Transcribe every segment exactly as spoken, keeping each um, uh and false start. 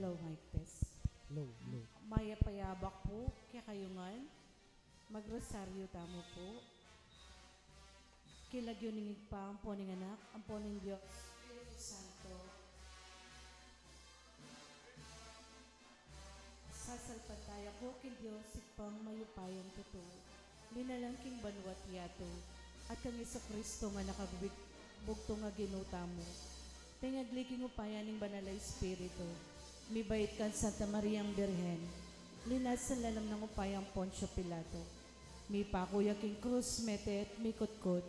Low mic test. Low, low. Mayap a abak pu kekayu ngan. Magrosaryo tamu pu. King lagyu ning Ibpa, ampo ning Anak, ampo ning Dios Espiritu Santo. Sasalpantaya ku king Dios Ibpang mayupayang tutu, linalang king banua at yatu, at kang Jesucristo a Anak a bugtung a Ginu tamu, pengagli king upaya ning Banal a Espiritu, mibait kang Santa Mariang Birhen, linasa lalam ning upayang Poncio Pilato, mipaku ya king krus, mete at mikutkut,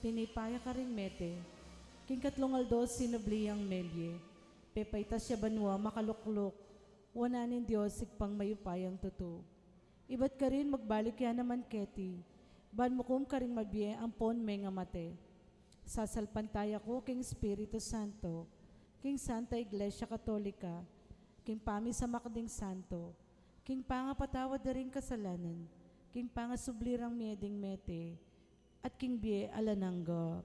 tinipa ya karing mete, king katlung aldo sinubli yang mebie, pepaitas ya banua makalukluk wanan ning Dios Ibpang mayupayang tutu. Ibat karin magbalik ya naman keti, ban mukum karing mabie ampon mengamate. Sasalpantaya ku king Espiritu Santo, king Santa Iglesia Katolika, king pamisamak ding santo, king pangapatawad da ring kasalanan, king pangasubli rang mie ding mete, at king bie alang angga.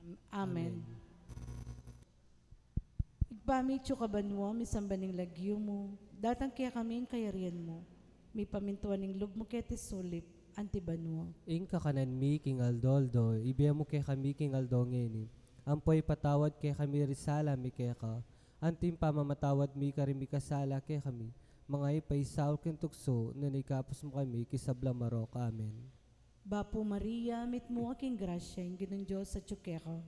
Am-, amen. Amen. Ibpa mi, atsu ka banua, misamban ing lagyu mu, datang kekami ing kayarian mu, mipamintuan ing lub mu keti sulip anti banua. Ing kakanan mi king aldo-aldo, ibie mu kekami king aldo ngeni, ampo ipatawad kekami ring sala mi keka, anti ing pamamatawad mi karing mikasala kekami, manga e mu paisaul king tuksu, nune ikabus mu kami king sablang marok. Amen. Bapu Maria, mitmu ka king grasya, ing Ginung Dios atsu keka.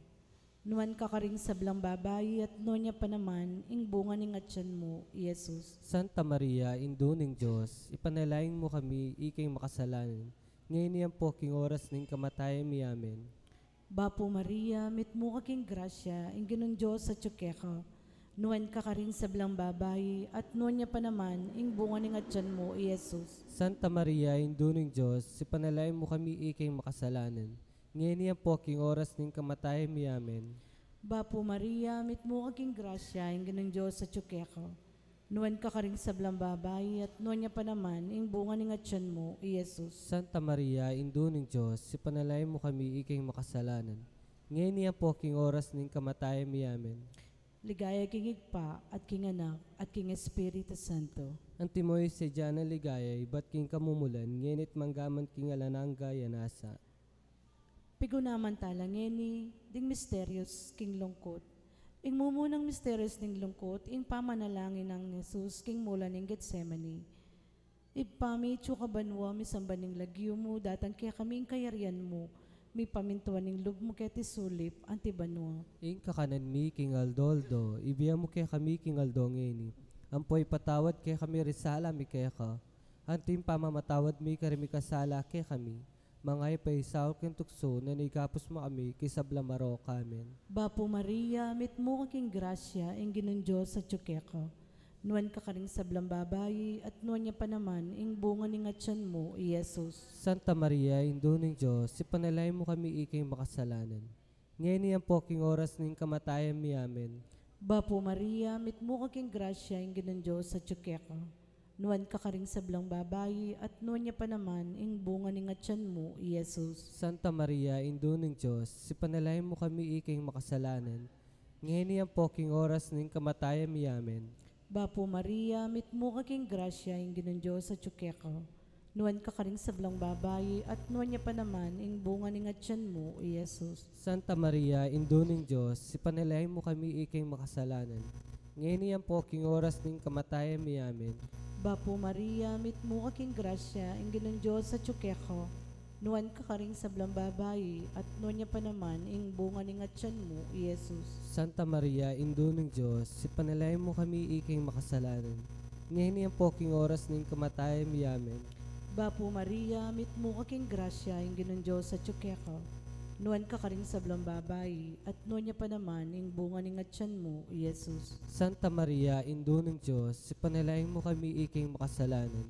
Nuan ka karing sablang babai, at nuan ya pa naman ing bunga ning atian mu, i Jesus. Santa Maria, Indu ning Dios, ipanalangin mu kami iking makasalanan, ngeni ampo king oras ning kamatayan mi. Amen. Bapu Maria, mitmu ka king grasya, ing Ginung Dios atsu keka. Nuan ka karing sablang babai, at nuan ya pa naman ing bunga ning atian mu, i Jesus. Santa Maria, Indu ning Dios, ipanalangin mu kami iking makasalanan, ngeni ampo king oras ning kamatayan mi. Amen. Bapu Maria, mitmu ka king grasya, ing Ginung Dios atsu keka. Nuan ka karing sablang babai, at nuan ya pa naman ing bunga ning atian mu, i Jesus. Santa Maria, Indu ning Dios, ipanalangin mu kami iking makasalanan, ngeni ampo king oras ning kamatayan mi. Amen. Ligaya king Ibpa, at king Anak, at king Espiritu Santo. Antimo ing sadya nang ligaya, ibat king kamumulan, ngeni at mangga man king alang angga. Amen. Pigunaman tala ngeni ding misterios king lungkut. Ing mumunang misterios ning lungkut, ing pamanalangin nang Jesus king mula ning Getsemani. Ibpa mi, atsu ka banua, misamban ing lagyu mu, datang kekami ing kayarian mu, mipamintuan ing lub mu keti sulip anti banua. Ing kakanan mi king aldo-aldo, ibie mu kekami king aldo ngeni. Ampo ipatawad kekami ring sala mi keka, anti ing pamamatawad mi karing mikasala kekami, manga e mu paisaul king tuksu, nune ikabus mu kami king sablang marok. Amen. Bapu Maria, mitmu ka king grasya, ing Ginung Dios atsu keka. Nuan ka karing sablang babai, at nuan ya pa naman ing bunga ning atian mu, i Jesus. Santa Maria, Indu ning Dios, ipanalangin mu kami iking makasalanan, ngeni ampo king oras ning kamatayan mi. Amen. Bapu Maria, mitmu ka king grasya, ing Ginung Dios atsu keka. Nuan ka karing sablang babai, at nuan ya pa naman ing bunga ning atian mu, i Jesus. Santa Maria, Indu ning Dios, ipanalangin mu kami iking makasalanan, ngeni ampo king oras ning kamatayan mi. Amen. Bapu Maria, mitmu ka king grasya, ing Ginung Dios atsu keka. Nuan ka karing sablang babai, at nuan ya pa naman ing bunga ning atian mu, i Jesus. Santa Maria, Indu ning Dios, ipanalangin mu kami iking makasalanan, ngeni ampo king oras ning kamatayan mi. Amen. Bapu Maria, mitmu ka king grasya, ing Ginung Dios atsu keka. Nuan ka karing sablang babai, at nuan ya pa naman ing bunga ning atian mu, i Jesus. Santa Maria, Indu ning Dios, ipanalangin mu kami iking makasalanan, ngeni ampo king oras ning kamatayan mi. Amen. Bapu Maria, mitmu ka king grasya, ing Ginung Dios atsu keka. Nuan ka karing sablang babai, at nuan ya pa naman ing bunga ning atian mu, i Jesus. Santa Maria, Indu ning Dios, ipanalangin mu kami iking makasalanan,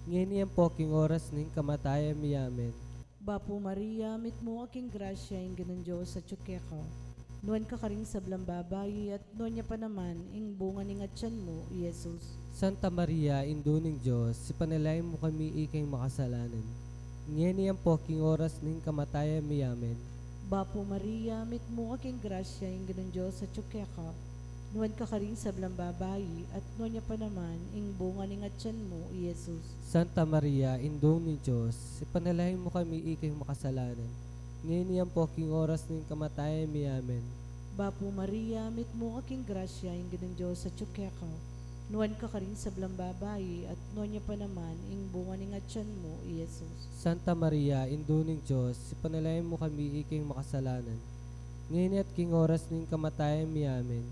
ngeni ampo king oras ning kamatayan mi. Amen. Bapu Maria, mitmu ka king grasya, ing Ginung Dios atsu keka. Nuan ka karing sablang babai, at nuan ya pa naman ing bunga ning atian mu, i Jesus. Santa Maria, Indu ning Dios, ipanalangin mu kami iking makasalanan, ngeni ampo king oras ning kamatayan mi. Amen. Bapu Maria, mitmu ka king grasya, ing Ginung Dios atsu keka. Nuan ka karing sablang babai, at nuan ya pa naman ing bunga ning atian mu, i Jesus. Santa Maria, Indu ning Dios, ipanalangin mu kami ikeng makasalanan, ngeni ampo king oras ning kamatayan mi. Amen. Bapu Maria, mitmu ka king grasya, ing Ginung Dios atyu keka. Nuan ka karing sablang babai, at nuan ya pa naman ing bunga ning atian mu, i Jesus. Santa Maria, Indu ning Dios, ipanalangin mu kami ikeng makasalanan, ngeni at king oras ning kamatayan mi. Amen.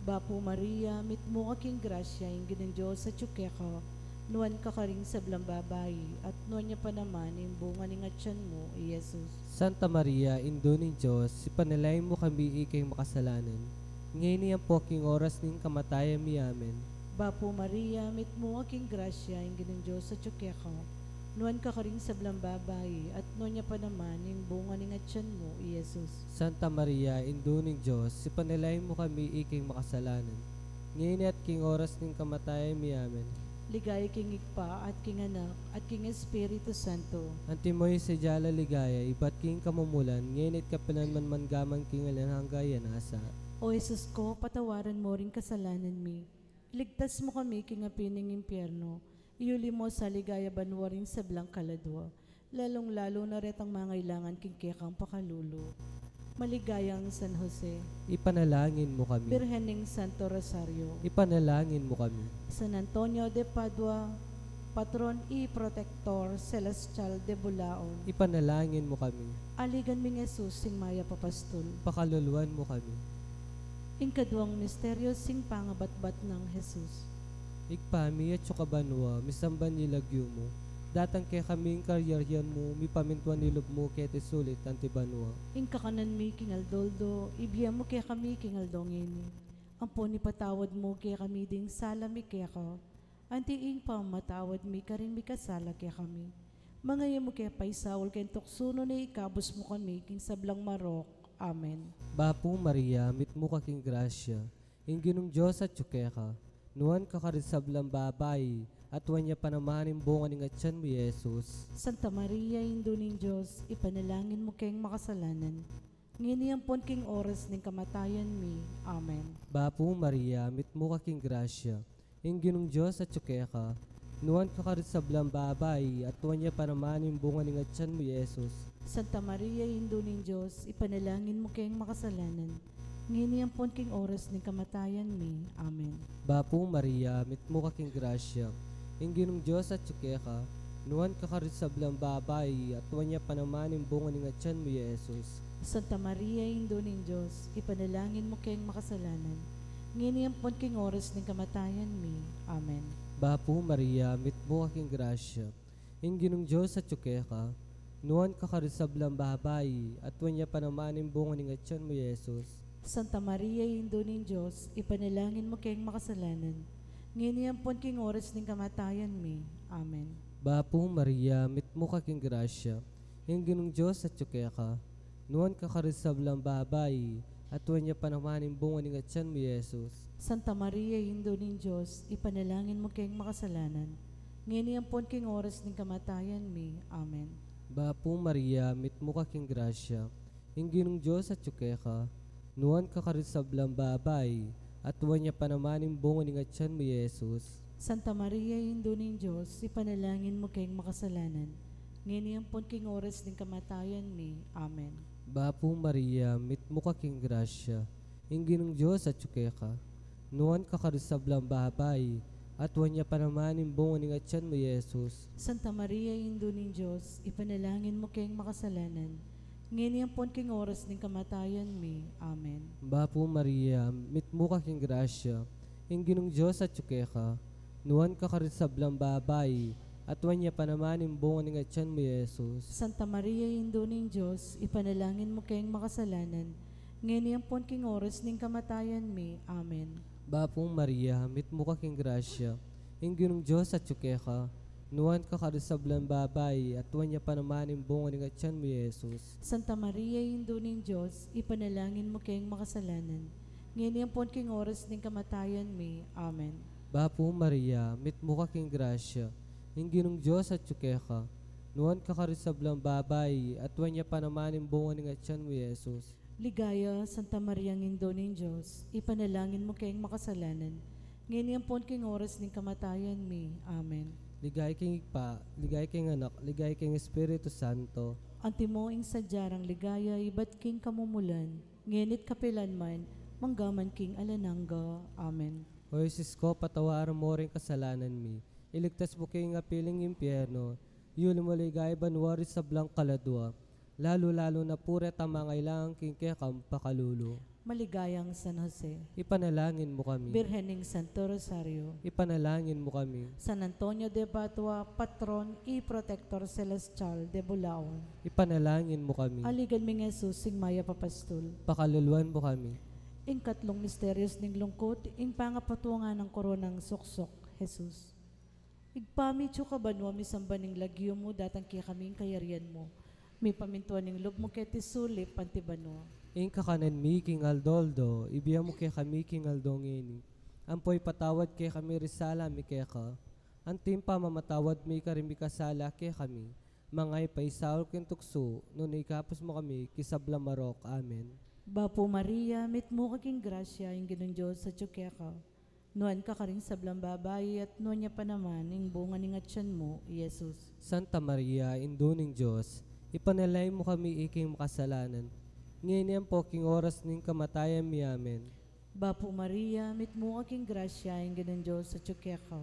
Bapu Maria, mitmu ka king grasya, ing Ginung Dios atyu keka. Nuan ka karing sablang babai, at nuan ya pa naman ing bunga ning atian mu, i Jesus. Santa Maria, Indu ning Dios, ipanalangin mu kami ikeng makasalanan, ngeni ampo king oras ning kamatayan mi. Amen. Bapu Maria, mitmu ka king grasya, ing Ginung Dios atyu keka. Nuan ka karing sablang babai, at nuan ya pa naman ing bunga ning atian mu, i Jesus. Santa Maria, Indu ning Dios, ipanalangin mu kami ikeng makasalanan, ngeni at king oras ning kamatayan mi. Amen. Ligaya king Ibpa, at king Anak, at king Espiritu Santo. Antimo ing sadya lang ligaya, ibat king kamumulan, ngeni at kapilan man, mangga man king alang angga. Amen. O Jesus ko, patawaran mu ring kasalanan mi. Iligtas mu kami king api ning impyerno. Iuli mu sa ligaya banua ring sablang kaladua, lalung-lalu na retang mangailangan king kekang pakalulu. Maligayang San Jose. Ipanalangin mu kami. Birhen ning Santo Rosario. Ipanalangin mu kami. San Antonio de Padua, patron y protector celestial de bulaon. Ipanalangin mu kami. Aligan ming Jesus, sing mayap a pastul. Pakaluluan mu kami. Ing kaduang misteryo, sing pangabatbat nang Jesus. Ibpa mi, atsu ka banua, misamban ya ing lagyu mu. Datang kekami ing kayarian mu, mipamintuan ing lub mu keti sulip anti banua. Ing kakanan mi king aldo-aldo, ibie mu kekami king aldo ngeni. Ampon ipatawad mu kekami ding sala mi keka, anti ing pamamatawad mi karing mikasala kekami. Manga e mu ke paisaul king tuksu, nune ikabus mu kami king sablang marok. Amen. Bapu Maria, mitmu ka king grasya, ing Ginung Dios atyu keka. Nuan ka karing sablang babai, at nuan ya pa naman ing bunga ning atian mu, i Jesus. Santa Maria, Indu ning Dios, ipanalangin mu keng makasalanan, ngeni ampon king oras ning kamatayan mi. Amen. Bapu Maria, mitmu ka king grasya, ing Ginung Dios atyu keka. Nuan ka karing sablang babai, at nuan ya pa naman ing bunga ning atian mu, i Jesus. Santa Maria, Indu ning Dios, ipanalangin mu keng makasalanan, ngeni ampon king oras ning kamatayan mi. Amen. Bapu Maria, mitmu ka king grasya, ing Ginung Dios atyu keka. Nuan ka karing sablang babai, at nuan ya pa naman ing bunga ning atian mu, i Jesus. Santa Maria, Indu ning Dios, ipanalangin mu keng makasalanan, ngeni ampon king oras ning kamatayan mi. Amen. Bapu Maria, mitmu ka king grasya, ing Ginung Dios atyu keka. Nuan ka karing sablang babai, at nuan ya pa naman ing bunga ning atian mu, i Jesus. Santa Maria, Indu ning Dios, ipanalangin mu keng makasalanan, ngeni ampon king oras ning kamatayan mi. Amen. Bapu Maria, mitmu ka king grasya, ing Ginung Dios atyu keka. Nuan ka karing sablang babai, at nuan ya pa naman ing bunga ning atian mu, i Jesus. Santa Maria, Indu ning Dios, ipanalangin mu keng makasalanan, ngeni ampon king oras ning kamatayan mi. Amen. Bapu Maria, mitmu ka king grasya, ing Ginung Dios atyu keka. Nuan ka karing sablang babai, at nuan ya pa naman ing bunga ning atian mu, i Jesus. Santa Maria, Indu ning Dios, ipanalangin mu keng makasalanan, ngeni ampon king oras ning kamatayan mi. Amen. Bapu Maria, mitmu ka king grasya, ing Ginung Dios atyu keka. Nuan ka karing sablang babai, at nuan ya pa naman ing bunga ning atian mu, i Jesus. Santa Maria, Indu ning Dios, ipanalangin mu keng makasalanan, ngeni ampon king oras ning kamatayan mi. Amen. Bapu Maria, mitmu ka king grasya, ing Ginung Dios atyu keka. Nuan ka karing sablang babai, at nuan ya pa naman ing bunga ning atian mu, i Jesus. Santa Maria, Indu ning Dios, ipanalangin mu keng makasalanan, ngeni ampon king oras ning kamatayan mi. Amen. Bapu Maria, mitmu ka king grasya, ing Ginung Dios atyu keka. Nuan ka karing sablang babai, at nuan ya pa naman ing bunga ning atian mu, i Jesus. Santa Maria, Indu ning Dios, ipanalangin mu keng makasalanan, ngeni ampon king oras ning kamatayan mi. Amen. Bapu Maria, mitmu ka king grasya, ing Ginung Dios atyu keka. Nuan ka karing sablang babai, at nuan ya pa naman ing bunga ning atian mu, i Jesus. Ligaya, Santa Maria, Indu ning Dios, ipanalangin mu keng makasalanan, ngeni ampon king oras ning kamatayan mi. Amen. Ligaya king Ibpa, ligaya king Anak, ligaya king Espiritu Santo. Antimo ing sadya rang ligaya ibat king kamumulan, ngeni't kapilan man, manggaman king alang angga. Amen. O Jesus ko, patawaran mu ring kasalanan mi, iligtas mu king api ning impyerno, iuli mu king ligaya banua ring sablang kaladua, lalu-lalu na pu retang mangailangan king kekang pakalulu. Maligayang San Jose. Ipanalangin mu kami. Birhen ning Santo Rosario. Ipanalangin mu kami. San Antonio de Padua, patron y protector celestial de Bulaon. Ipanalangin mu kami. Aligan mi ngan Jesus, ing mayap a pastul. Pakaluluan mu kami. Ing katlung misterios ning lungkut, ing pangapatungan nang koronang suksuk Jesus. Ibpa mi, atsu ka banua, misamban ing lagyu mu, datang kekami ing kayarian mu, mipamintuan ing lub mu keti sulip anti banua. Ing kakanan mi king aldo-aldo, ibie mu kekami king aldo ngeni. Ampo ipatawad kekami ring sala mi keka, anti ing pamamatawad mi karing mikasala kekami. Manga e mu pa isaul king tuksu, nune ikabus mu kami king sablang marok. Amen. Bapu Maria, mitmu ka king grasya, ing Ginung Dios atsu keka. Nuan ka karing sablang babai, at nuan ya pa naman ing bunga ning atyan mu, i Jesus. Santa Maria, Indu ning Dios, ipanalangin mu kami iking makasalanan, ngeni ampo king oras ning kamatayan mi. Amen. Bapu Maria, mitmu ka king grasya, ing Ginung Dios atsu keka.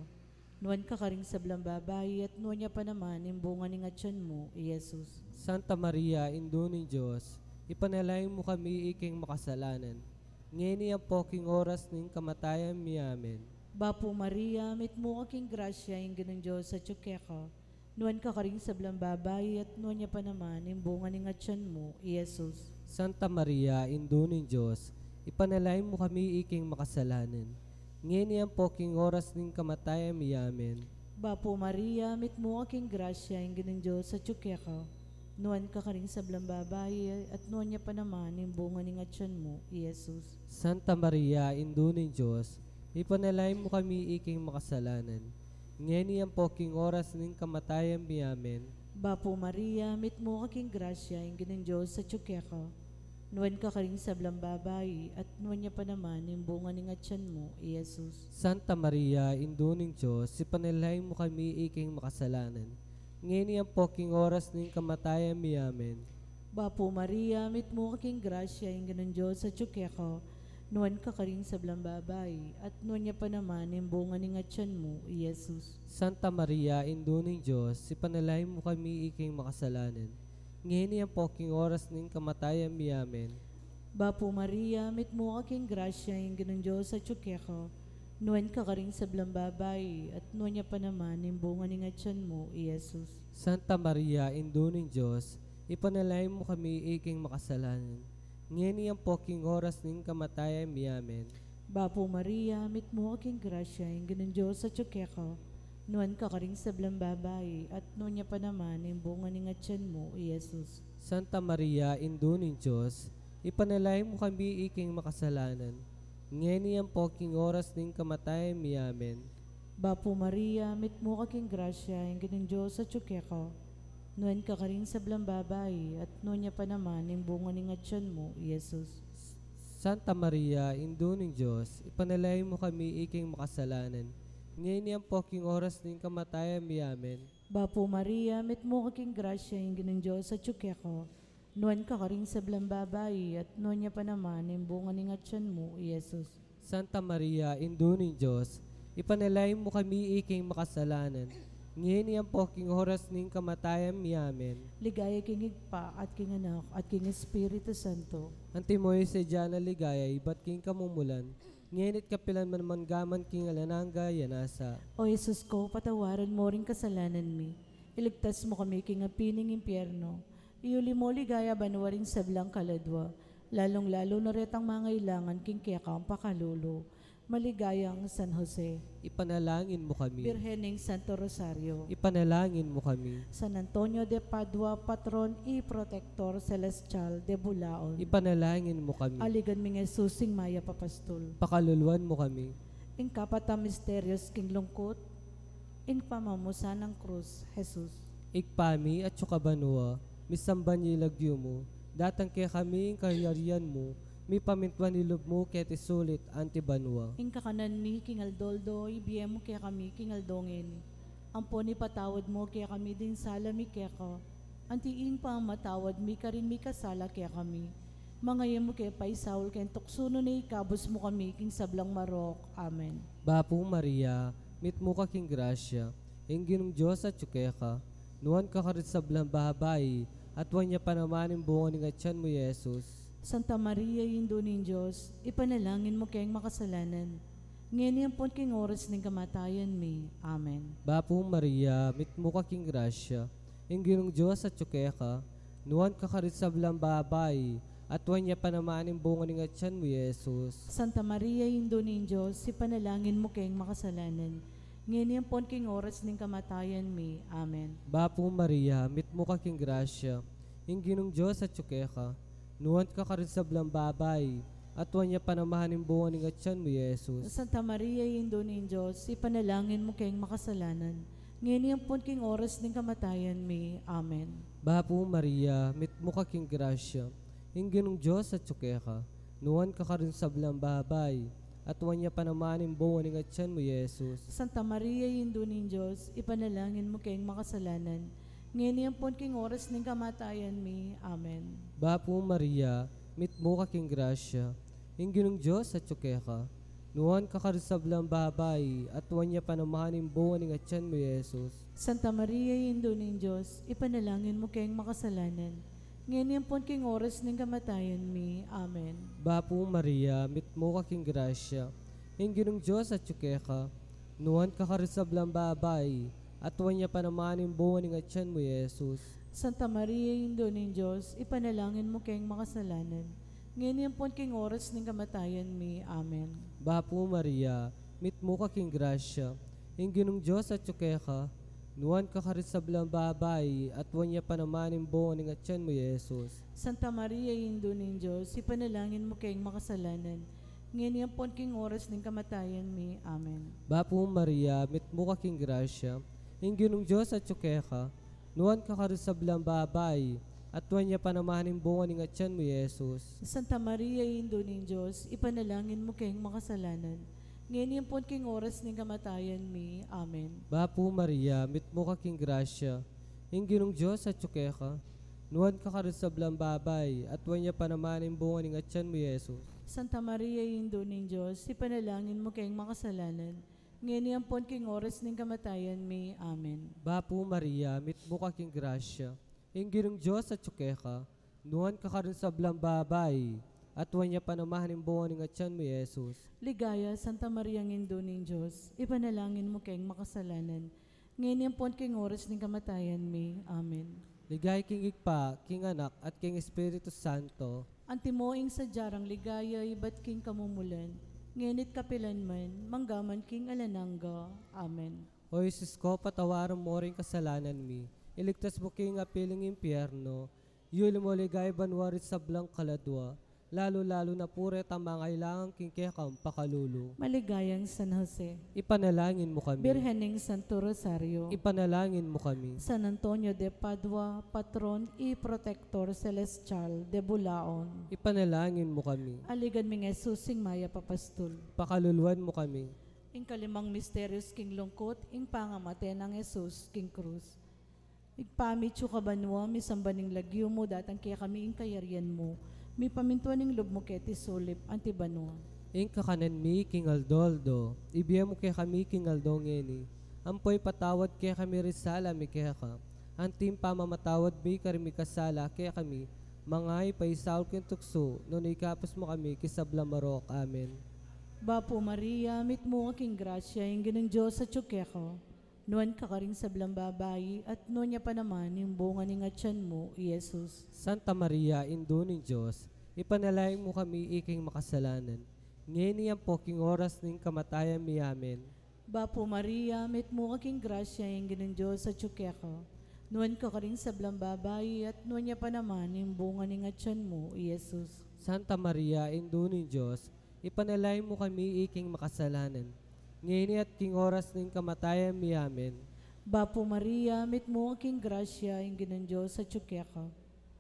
Nuan ka karing sablang babai, at nuan ya pa naman ing bunga ning atyan mu, i Jesus. Santa Maria, Indu ning Dios, ipanalangin mu kami iking makasalanan, ngeni ampo king oras ning kamatayan mi. Amen. Bapu Maria, mitmu ka king grasya, ing Ginung Dios atsu keka. Nuan ka karing sablang babai, at nuan ya pa naman ing bunga ning atyan mu, i Jesus. Santa Maria, Indu ning Dios, ipanalangin mu kami iking makasalanan, ngeni ampo king oras ning kamatayan mi. Amen. Bapu Maria, mitmu ka king grasya, ing Ginung Dios atsu keka. Nuan ka karing sablang babai, at nuan ya pa naman ing bunga ning atyan mu, i Jesus. Santa Maria, Indu ning Dios, ipanalangin mu kami iking makasalanan, ngeni ampo king oras ning kamatayan mi. Amen. Bapu Maria, mitmu ka king grasya, ing Ginung Dios atsu keka. Nuan ka karing sablang babai, at nuan ya pa naman ing bunga ning atyan mu, i Jesus. Santa Maria, Indu ning Dios, ipanalangin mu kami iking makasalanan, ngeni ampo king oras ning kamatayan mi. Amen. Bapu Maria, mitmu ka king grasya, ing Ginung Dios atsu keka. Nuan ka karing sablang babai, at nuan ya pa naman ing bunga ning atyan mu, i Jesus. Santa Maria, Indu ning Dios, ipanalangin mu kami iking makasalanan, ngeni ampo king oras ning kamatayan mi. Amen. Bapu Maria, mitmu ka king grasya, ing Ginung Dios atsu keka. Nuan ka karing sablang babai, at nuan ya pa naman ing bunga ning atyan mu, i Jesus. Santa Maria, Indu ning Dios, ipanalangin mu kami iking makasalanan, ngeni ampo king oras ning kamatayan mi. Amen. Bapu Maria, mitmu ka king grasya, ing Ginung Dios atsu keka. Nuan ka karing sablang babai, at nuan ya pa naman ing bunga ning atyan mu, i Jesus. Santa Maria, Indu ning Dios, ipanalangin mu kami iking makasalanan, ngeni ampo king oras ning kamatayan mi. Amen. Bapu Maria, mitmu ka king grasya, ing Ginung Dios atsu keka. Nuan ka karing sablang babai, at nuan ya pa naman ing bunga ning atyan mu, i Jesus. Santa Maria, Indu ning Dios, ipanalangin mu kami iking makasalanan, ngeni ampo king oras ning kamatayan mi. Amen. Bapu Maria, mitmu ka king grasya, ing Ginung Dios atsu keka. Nuan ka karing sablang babai, at nuan ya pa naman ing bunga ning atyan mu, i Jesus. Santa Maria, Indu ning Dios, ipanalangin mu kami iking makasalanan, ngeni ampo king oras ning kamatayan mi. Amen. Ligaya king Ibpa, at king Anak, at king Espiritu Santo. Antimo ing sadya nang ligaya ibat king kamumulan, ngeni't kapilan man, manggaman king alang angga. Amen. O Jesus ko, patawaran mu ring kasalanan mi, iligtas mu kami king api ning impyerno, iuli mu king ligaya banua ring sablang kaladua, lalung-lalu na retang mangailangan king kekang pakalulu. Maligayang San Jose. Ipanalangin mu kami. Birhen ning Santo Rosario. Ipanalangin mu kami. San Antonio de Padua, patron y protector celestial de Bulaon. Ipanalangin mu kami. Aligan mi ngan Jesus, ing mayap a pastul. Pakaluluan mu kami. Ing kapat a misterios king lungkut, ing pamamusan nang krus Jesus. Ibpa mi, atsu ka banua, misamban ya ing lagyu mu, Datang kekami ing kayarian mu, mipamintuan ing lub mu keti sulip anti banua. Ing kakanan mi king aldo-aldo, ibie mu kekami king aldo ngeni. Ampon ipatawad mu kekami ding sala mi keka, anti ing pamamatawad mi karing mikasala kekami. Manga e mu ke paisaul king tuksu, nune ikabus mu kami king sablang marok. Amen. Bapu Maria, mitmu ka king grasya, ing Ginung Dios atyu keka, nuan ka karing sablang babai, at nuan ya pa naman ing bunga ning atian mu, Jesus. Santa Maria, Indu ning Dios, ipanalangin mu keng makasalanan, ngeni ampon king oras ning kamatayan mi. Amen. Bapu Maria, mitmu ka king grasya, ing Ginung Dios atyu keka, nuan ka karing sablang babai, at nuan ya pa naman ing bunga ning atian mu, Jesus. Santa Maria, Indu ning Dios, ipanalangin mu keng makasalanan, ngeni ampon king oras ning kamatayan mi. Amen. Bapu Maria, mitmu ka king grasya, ing Ginung Dios atyu keka, nuan ka karing sablang babai, at nuan ya pa naman ing bunga ning atian mu, Jesus. Santa Maria, Indu ning Dios, ipanalangin mu keng makasalanan, ngeni ampon king oras ning kamatayan mi. Amen. Bapu Maria, mitmu ka king grasya, ing Ginung Dios atyu keka, nuan ka karing sablang babai, at nuan ya pa naman ing bunga ning atian mu, Jesus. Santa Maria, Indu ning Dios, ipanalangin mu keng makasalanan, ngeni ampon king oras ning kamatayan mi. Amen. Bapu Maria, mitmu ka king grasya, ing Ginung Dios atyu keka, nuan ka karing sablang babai, at nuan ya pa naman ing bunga ning atian mu, Jesus. Santa Maria, Indu ning Dios, ipanalangin mu keng makasalanan, ngeni ampon king oras ning kamatayan mi. Amen. Bapu Maria, mitmu ka king grasya, ing Ginung Dios atyu keka, nuan ka karing sablang babai, at nuan ya pa naman ing bunga ning atian mu, Jesus. Santa Maria, Indu ning Dios, ipanalangin mu keng makasalanan, ngeni ampon king oras ning kamatayan mi. Amen. Bapu Maria, mitmu ka king grasya, ing Ginung Dios atyu keka, nuan ka karing sablang babai, at nuan ya pa naman ing bunga ning atian mu, Jesus. Santa Maria, Indu ning Dios, ipanalangin mu keng makasalanan, ngeni ampon king oras ning kamatayan mi. Amen. Bapu Maria, mitmu ka king grasya, ing Ginung Dios atyu keka, nuan ka karing sablang babai, at nuan ya pa naman ing bunga ning atian mu, Jesus. Santa Maria, Indu ning Dios, ipanalangin mu keng makasalanan, ngeni ampon king oras ning kamatayan mi. Amen. Bapu Maria, mitmu ka king grasya, ing Ginung Dios atyu keka, nuan ka karing sablang babai, at nuan ya pa naman ing bunga ning atian mu, Jesus. Santa Maria, Indu ning Dios, ipanalangin mu keng makasalanan, ngeni ampon king oras ning kamatayan mi. Amen. Bapu Maria, mitmu ka king grasya, ing Ginung Dios atyu keka, nuan ka karing sablang babai, at nuan ya pa naman ing bunga ning atian mu, Jesus. Ligaya, Santa Maria, Indu ning Dios, ipanalangin mu keng makasalanan, ngeni ampon king oras ning kamatayan mi. Amen. Ligaya king Ibpa, king Anak, at king Espiritu Santo. Antimo ing sadya rang ligaya ibat king kamumulan, ngeni't kapilan man, manggaman king alang angga. Amen. O Jesus ko, patawaran mu ring kasalanan mi, iligtas mu king apiling impyerno, yuli mu king banua ring sablang kaladua, lalu-lalu na pu retang mangailangan king kekang pakalulu. Maligayang San Jose. Ipanalangin mu kami. Birhen ning Santo Rosario. Ipanalangin mu kami. San Antonio de Padua, patron y protector celestial de Bulaon. Ipanalangin mu kami. Aligan ming Jesus, ing mayap a pastul. Pakaluluan mu kami. Ing kalimang misterios king lungkut, ing pangamate nang Jesus king krus. Ibpa mi atsu ka banua, misamban ing lagyu mu, datang kekami ing kayarian mu, mipamintuan ing lub mu keti sulip anti banua. Ing kakanan mi king aldo-aldo, ibie mu kekami king aldo ngeni, ampo ipatawad kekami ring sala mi keka, anti ing pamamatawad mi karing mikasala kekami, manga e mu paisaul king tuksu, nune ikabus mu kami king sablang marok. Amen. Bapu Maria, mitmu ka king grasya, ing Ginung Dios atsu keka. Nuan ka karing sablang babai, at nuan ya pa naman ing bunga ning atian mu, i Jesus. Santa Maria, Indu ning Dios, ipanalangin mu kami iking makasalanan, ngeni ampo king oras ning kamatayan mi. Amen. Bapu Maria, mitmu ka king grasya, ing Ginung Dios atsu keka. Nuan ka karing sablang babai, at nuan ya pa naman ing bunga ning atian mu, i Jesus. Santa Maria, Indu ning Dios, ipanalangin mu kami iking makasalanan, ngeni at king oras ning kamatayan mi. Amen. Bapu Maria, mitmu ka king grasya, ing Ginung Dios atsu keka.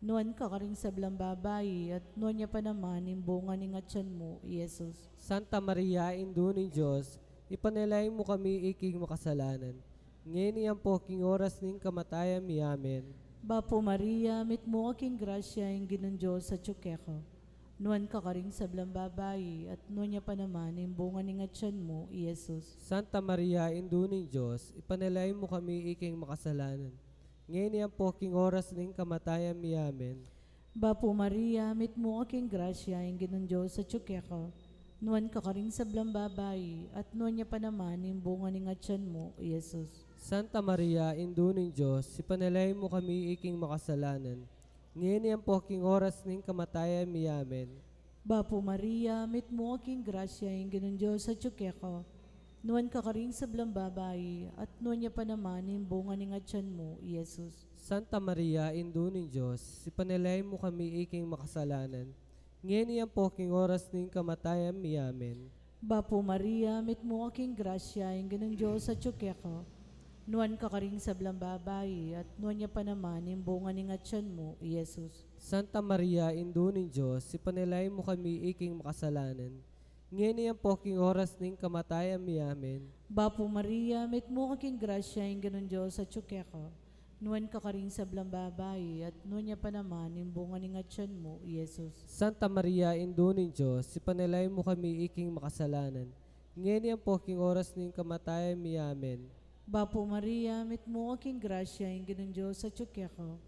Nuan ka karing sablang babai, at nuan ya pa naman ing bunga ning atyan mu, i Jesus. Santa Maria, Indu ning Dios, ipanalangin mu kami iking makasalanan, ngeni ampo king oras ning kamatayan mi. Amen. Bapu Maria, mitmu ka king grasya, ing Ginung Dios atyu keka. Nuan ka karing sablang babai, at nuan ya pa naman ing bunga ning atyan mu, i Jesus. Santa Maria, Indu ning Dios, ipanalangin mu kami iking makasalanan, ngeni ampo king oras ning kamatayan mi. Amen. Bapu Maria, mitmu ka king grasya, ing Ginung Dios atyu keka. Nuan ka karing sablang babai, at nuan ya pa naman ing bunga ning atyan mu, i Jesus. Santa Maria, Indu ning Dios, ipanalangin mu kami iking makasalanan, ngeni ampo king oras ning kamatayan mi. Amen. Bapu Maria, mitmu ka king grasya, ing Ginung Dios atyu keka. Nuan ka karing sablang babai, at nuan ya pa naman ing bunga ning atyan mu, i Jesus. Santa Maria, Indu ning Dios, ipanalangin mu kami iking makasalanan, ngeni ampo king oras ning kamatayan mi. Amen. Bapu Maria, mitmu ka king grasya, ing Ginung Dios atyu keka. Nuan ka karing sablang babai, at nuan ya pa naman ing bunga ning atyan mu, i Jesus. Santa Maria, Indu ning Dios, ipanalangin mu kami iking makasalanan, ngeni ampo king oras ning kamatayan mi. Amen. Bapu Maria, mitmu ka king grasya, ing Ginung Dios atyu keka. Nuan ka karing sablang babai, at nuan ya pa naman ing bunga ning atyan mu, i Jesus. Santa Maria, Indu ning Dios, ipanalangin mu kami iking makasalanan, ngeni ampo king oras ning kamatayan mi. Amen. Bapu Maria, mitmu ka king grasya, ing Ginung Dios atyu keka.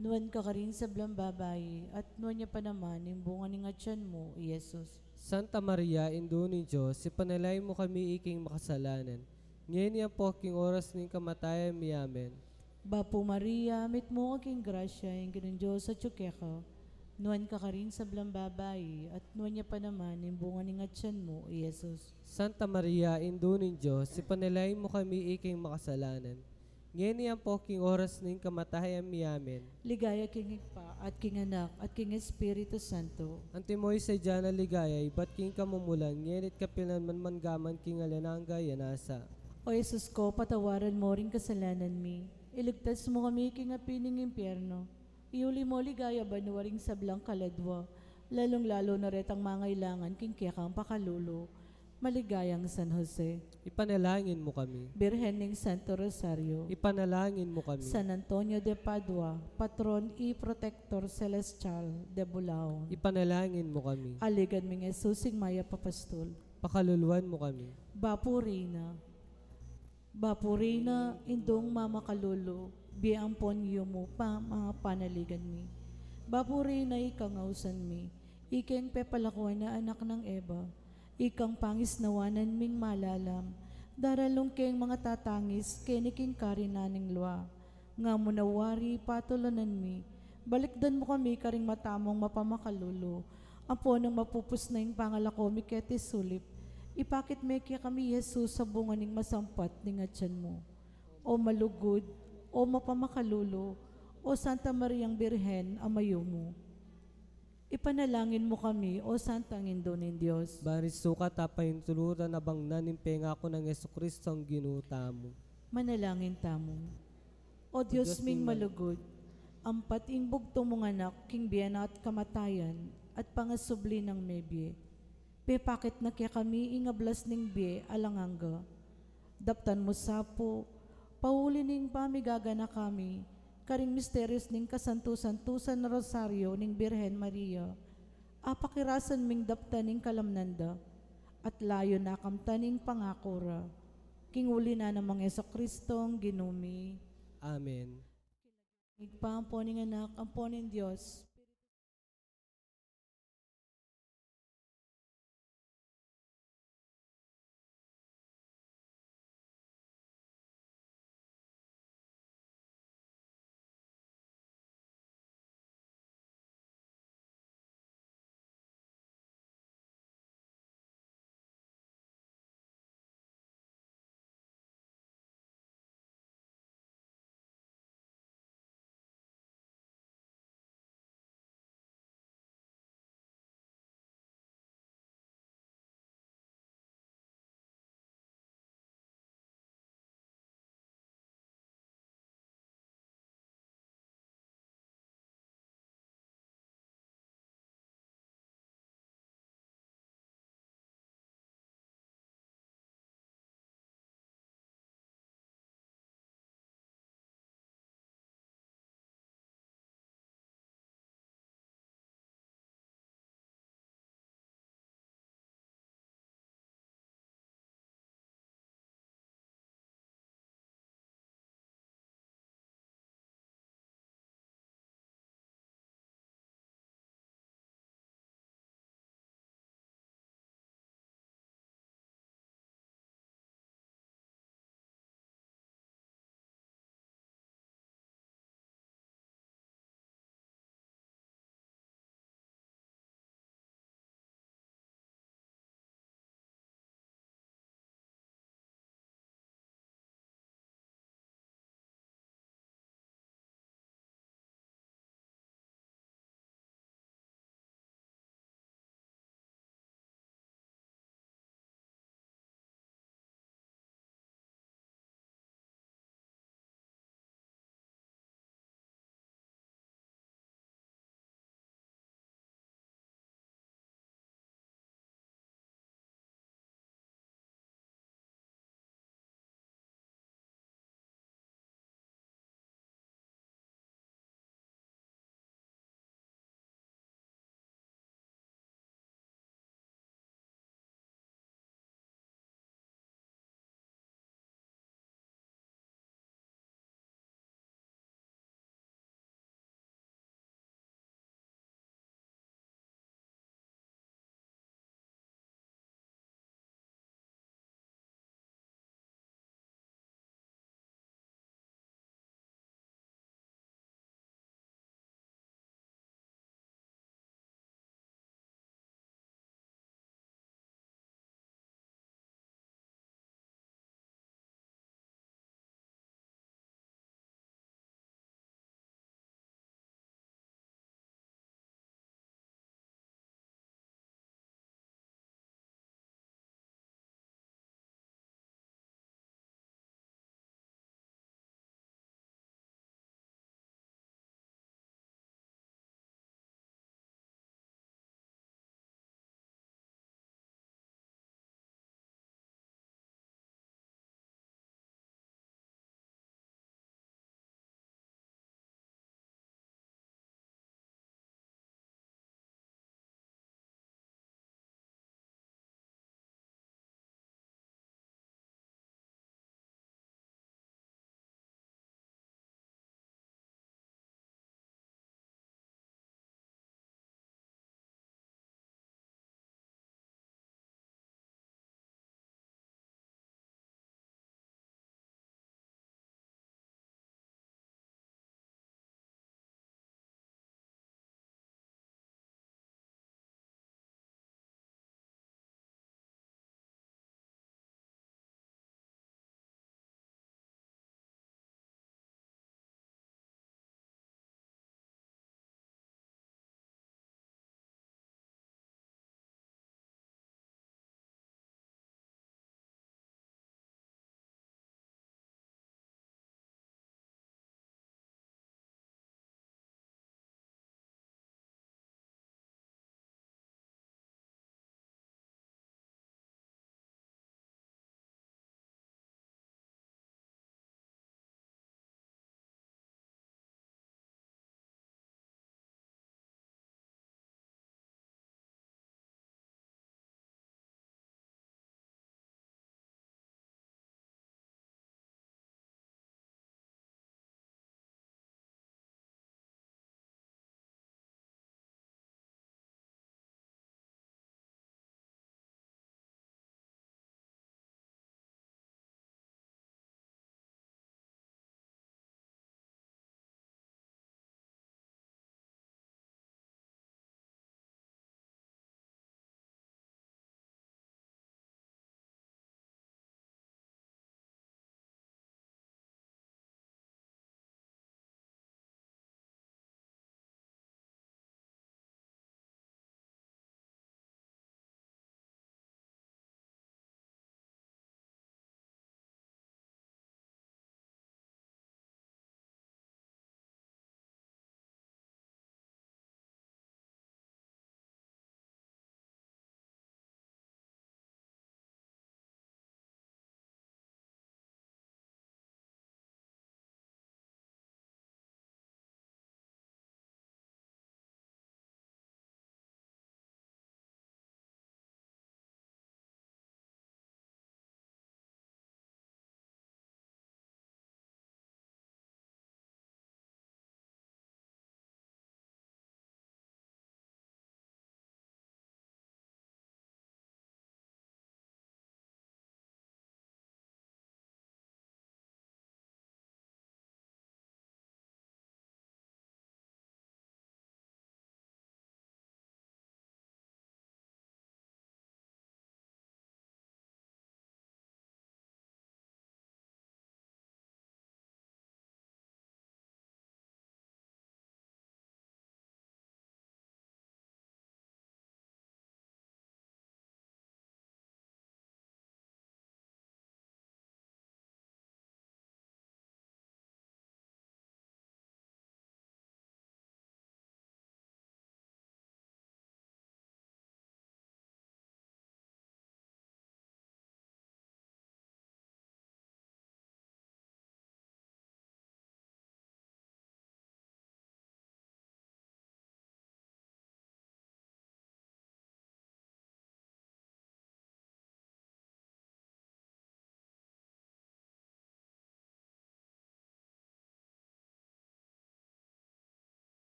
Nuan ka karing sablang babai, at nuan ya pa naman ing bunga ning atyan mu, i Jesus. Santa Maria, Indu ning Dios, ipanalangin mu kami iking makasalanan, ngeni ampo king oras ning kamatayan mi. Amen. Bapu Maria, mitmu ka king grasya, ing Ginung Dios atyu keka. Nuan ka karing sablang babai, at nuan ya pa naman ing bunga ning atyan mu, i Jesus. Santa Maria, Indu ning Dios, ipanalangin mu kami iking makasalanan, ngeni ampo king oras ning kamatayan mi. Amen. Ligaya king Ibpa, at king Anak, at king Espiritu Santo. Antimo ing sadya nang ligaya ibat king kamumulan, ngeni't kapilan man, manggaman king alang angga. Amen. O Jesus ko, patawaran mu ring kasalanan mi, iligtas mu kami king api ning impyerno, iuli mu king ligaya banua ring sablang kaladua, lalung-lalu na retang mangailangan king kekang pakalulu. Maligayang San Jose. Ipanalangin mu kami. Birhen ning Santo Rosario. Ipanalangin mu kami. San Antonio de Padua, patron y protector celestial de Bulaon. Ipanalangin mu kami. Alligad ming Jesus, ing mayap a pastul. Pakaluluan mu kami. Bapu Reyna. Bapu Reyna, Indung mamakalulu, bie ampon yumu pa, mga panaligan mi. Bapu Reyna, ikang ausan mi, ikeng pepalakuan a anak nang Eva, ikang pangisnawanan ming malalam, daralung keng mga tatangis keni king karinan ning lua. Nga mu na wari patulunan mi, balikdan mu kami karing matamung mapamakalulu, ampo nung mapupus na ing pangalako mi keti sulip, ipakit me kekami i Jesus a bunga ning masampat ning atyan mu. O malugud, o mapamakalulu, o Santa Mariang Birhen a mayumu. Ipanalangin mu kami, o Santang Indu ning Dios. Ban ring sukat a pahintulutan a bangnan ning pengaku nang Jesucristo a Ginu tamu. Manalangin tamu. O Dios ming malugud, ampat ing bugtung mung anak king bie na at kamatayan at pangasubli nang mebie, pepakit na kekami ing ablas ning bie alang angga. Daptan mu sa pu, pauli ning pamigaganaka mi karing misterios ning kasantu-santusan a Rosario ning Birhen Maria, apakirasan ming daptan ing kalamnan da, at layun a kamtan ing pangaku ra. King uli na nang Jesucristo a Ginu mi. Amen. King lagyu ning Ibpa, ampo ning Anak, ampo ning Dios.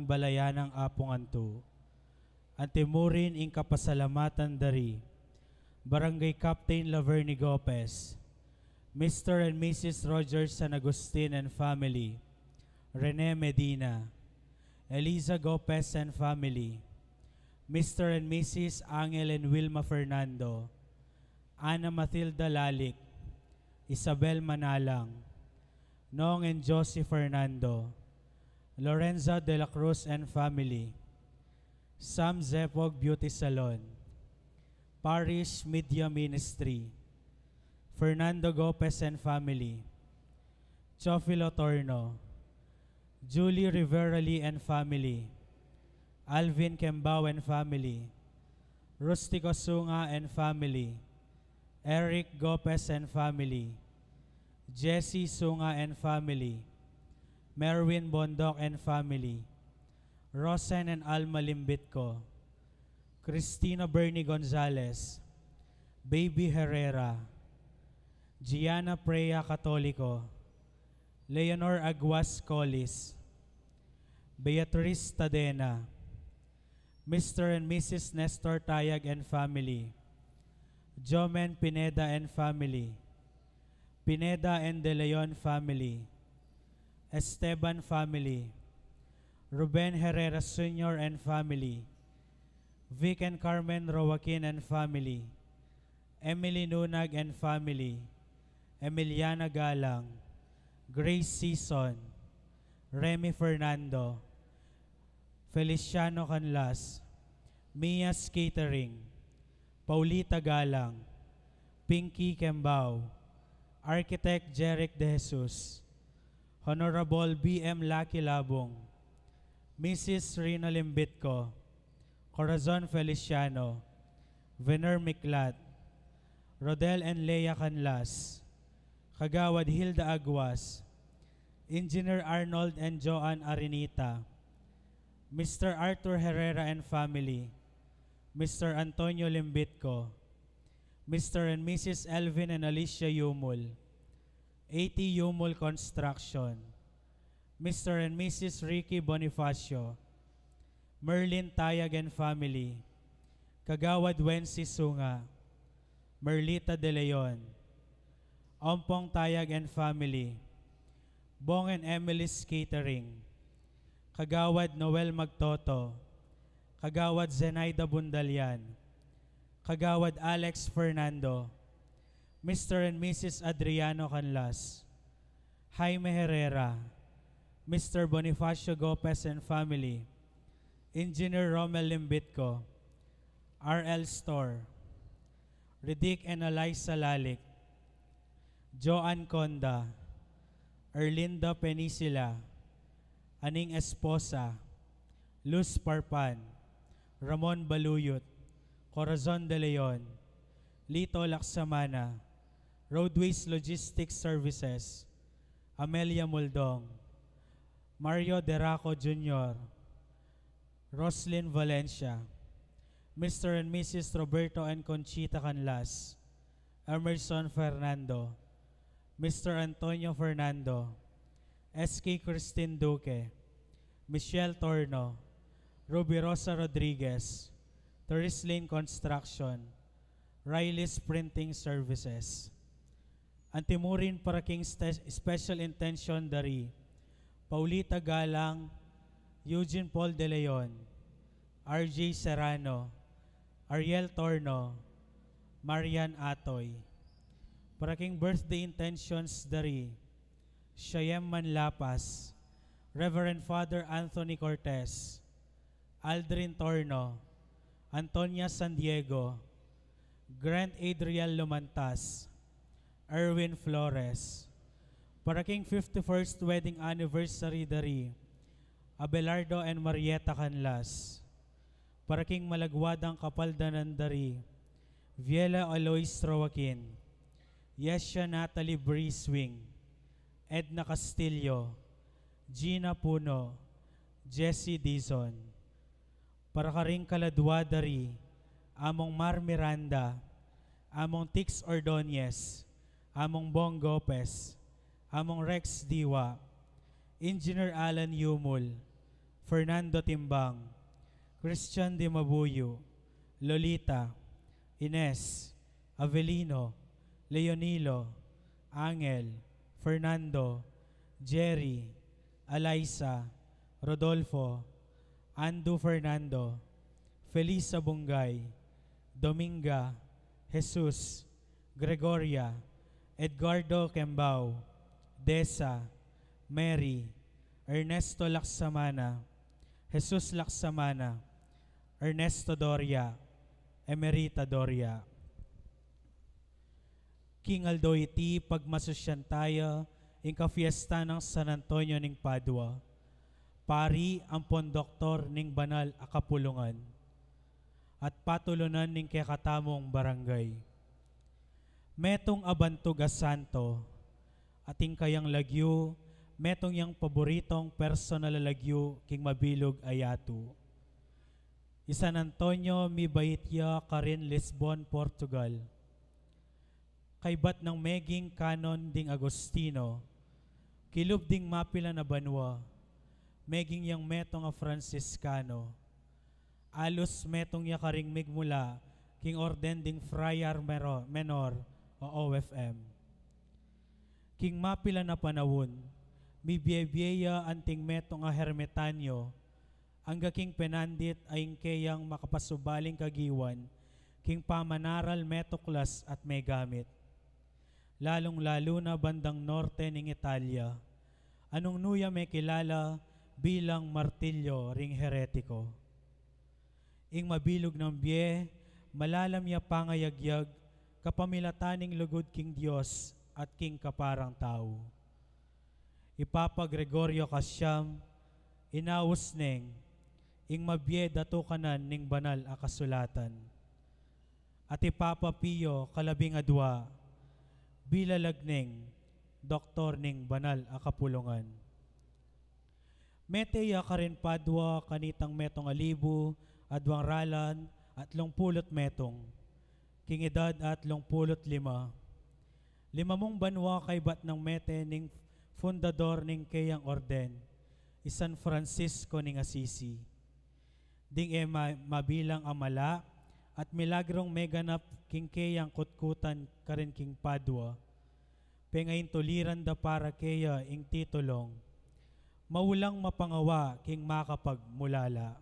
balayan nang Apungan tu. Antimurin ing kapasalamatan dari Barangay Captain Laverne Gopez, Mister and Missus Roger San Agustin and family, Rene Medina, Eliza Gopez and family, Mister and Missus Angel and Wilma Fernando, Ana Matilda Lalik, Isabel Manalang, Nong and Josie Fernando, Lorenza de la Cruz and family, Sam Zepog Beauty Salon, Parish Media Ministry, Fernando Gopez and family, Chofilo Torno, Julie Rivera Lee and family, Alvin Kembao and family, Rustico Sunga and family, Eric Gopez and family, Jesse Sunga and family, Merwin Bondoc and family, Rosen and Alma Limbitco, Cristina Bernie Gonzalez, Baby Herrera, Gianna Prea Catolico, Leonor Aguas Collis, Beatriz Tadena, Mister and Missus Nestor Tayag and family, Jomen Pineda and family, Pineda and De Leon family, Esteban family, Ruben Herrera Senior and family, Vic and Carmen Roaquin and family, Emily Nunag and family, Emiliana Galang, Grace Season, Remy Fernando, Feliciano Canlas, Mia's Catering, Paulita Galang, Pinky Kembao, Architect Jeric De Jesus, Honorable B M Lucky Labong, Missus Rina Limbitco, Corazon Feliciano, Vener Miklat, Rodel and Lea Canlas, Kagawad Hilda Aguas, Engineer Arnold and Joan Arenita, Mister Arthur Herrera and family, Mister Antonio Limbitco, Mister and Missus Elvin and Alicia Yumul, A T Yumul Construction, Mister and Missus Ricky Bonifacio, Merlin Tayag and family, Kagawad Wency Sunga, Merlita De Leon, Ompong Tayag and family, Bong and Emily's Catering, Kagawad Noel Magtoto, Kagawad Zenaida Bundalian, Kagawad Alex Fernando, Mister and Missus Adriano Canlas, Jaime Herrera, Mister Bonifacio Gopez and family, Engineer Romel Limbitco, R L Store, Ridic and Eliza Lalic, Joan Conda, Erlinda Penicila, Aning Esposa, Luz Parpan, Ramon Baluyot, Corazon De Leon, Lito Laksamana, Roadways Logistics Services, Amelia Muldong, Mario Deraco Junior, Roslyn Valencia, Mister and Missus Roberto and Conchita Canlas, Emerson Fernando, Mister Antonio Fernando, S K Christine Duque, Michelle Torno, Ruby Rosa Rodriguez, Teres Lane Construction, Riley's Printing Services. Antimurin para king ste-, special intention dari Paulita Galang, Eugene Paul De Leon, R J Serrano, Ariel Torno, Marian Atoy. Para king birthday intentions dari Shayem Manlapas, Reverend Father Anthony Cortez, Aldrin Torno, Antonia San Diego, Grant Adriel Lumantas, Erwin Flores. Para king fifty-first wedding anniversary dari Abelardo and Marieta Canlas. Para king malagwa dang kapaldanan dari Viela Alois Roaquin, Yesha Natalie Briswing, Edna Castillo, Gina Puno, Jessie Dizon. Para karing kaladwa dari Among Mar Miranda, Among Tix Ordonez, Among Bong Gopez, Among Rex Diwa, Engineer Alan Yumul, Fernando Timbang, Christian Dimabuyu, Lolita, Ines, Avelino, Leonilo, Angel, Fernando, Jerry, Alaisa, Rodolfo, Andu Fernando, Felisa Bungay, Dominga, Jesus, Gregoria, Edgardo Kembao, Desa, Mary, Ernesto Laksamana, Jesus Laksamana, Ernesto Doria, Emerita Doria. King aldo iti, pagmasusyan taya ing kafiesta nang San Antonio ning Padua, pari ampon doktor ning banal a kapulungan, at patulunan ning kekatamung barangay. Metung a bantug a santo, at ing kayang lagyu, metung yang paboritong personal a lagyu king mabilug a yatu. I San Antonio, mibait ya karin Lisbon, Portugal. Kaybat nang meging kanon ding Agustino, kilub ding mapilan a banua, meging yang metung a Fransiskano. Alus metung ya karing migmula king orden ding Friar Mero-, Menor o O F M. King mapilan a panaun, mibie-bie ya anting metung a hermitanyo, angga king penandit a ing keyang makapasubaling kagiwan king pamanaral metuklas at megamit, lalung-lalu na bandang norte ning Italia, a nung nu ya mekilala bilang martilyo ring heretiko. Ing mabilug nang bie, malalam ya pangayagyag kapamilatan ning lugud king Dios at king kaparang tau. I Papa Gregorio Kasiam, inaus neng ing mabie datukanan ning banal a kasulatan. At i Papa Pio kalabing adua, bilalag neng doktor ning banal a kapulungan. Mete ya karin Padua kanitang metung a libu, aduang ralan, atlung pulu't metung, king edad a atlung pulu't lima. Limamung banua kaybat nang mete ning fundador ning keyang orden, i San Francisco ning Assisi. Ding e ma-, mabilang a mala at milagrung meganap king keyang kutkutan karin king Padua, pengaintuliran da para keya ing titulung maulang mapangawa king makapagmulala.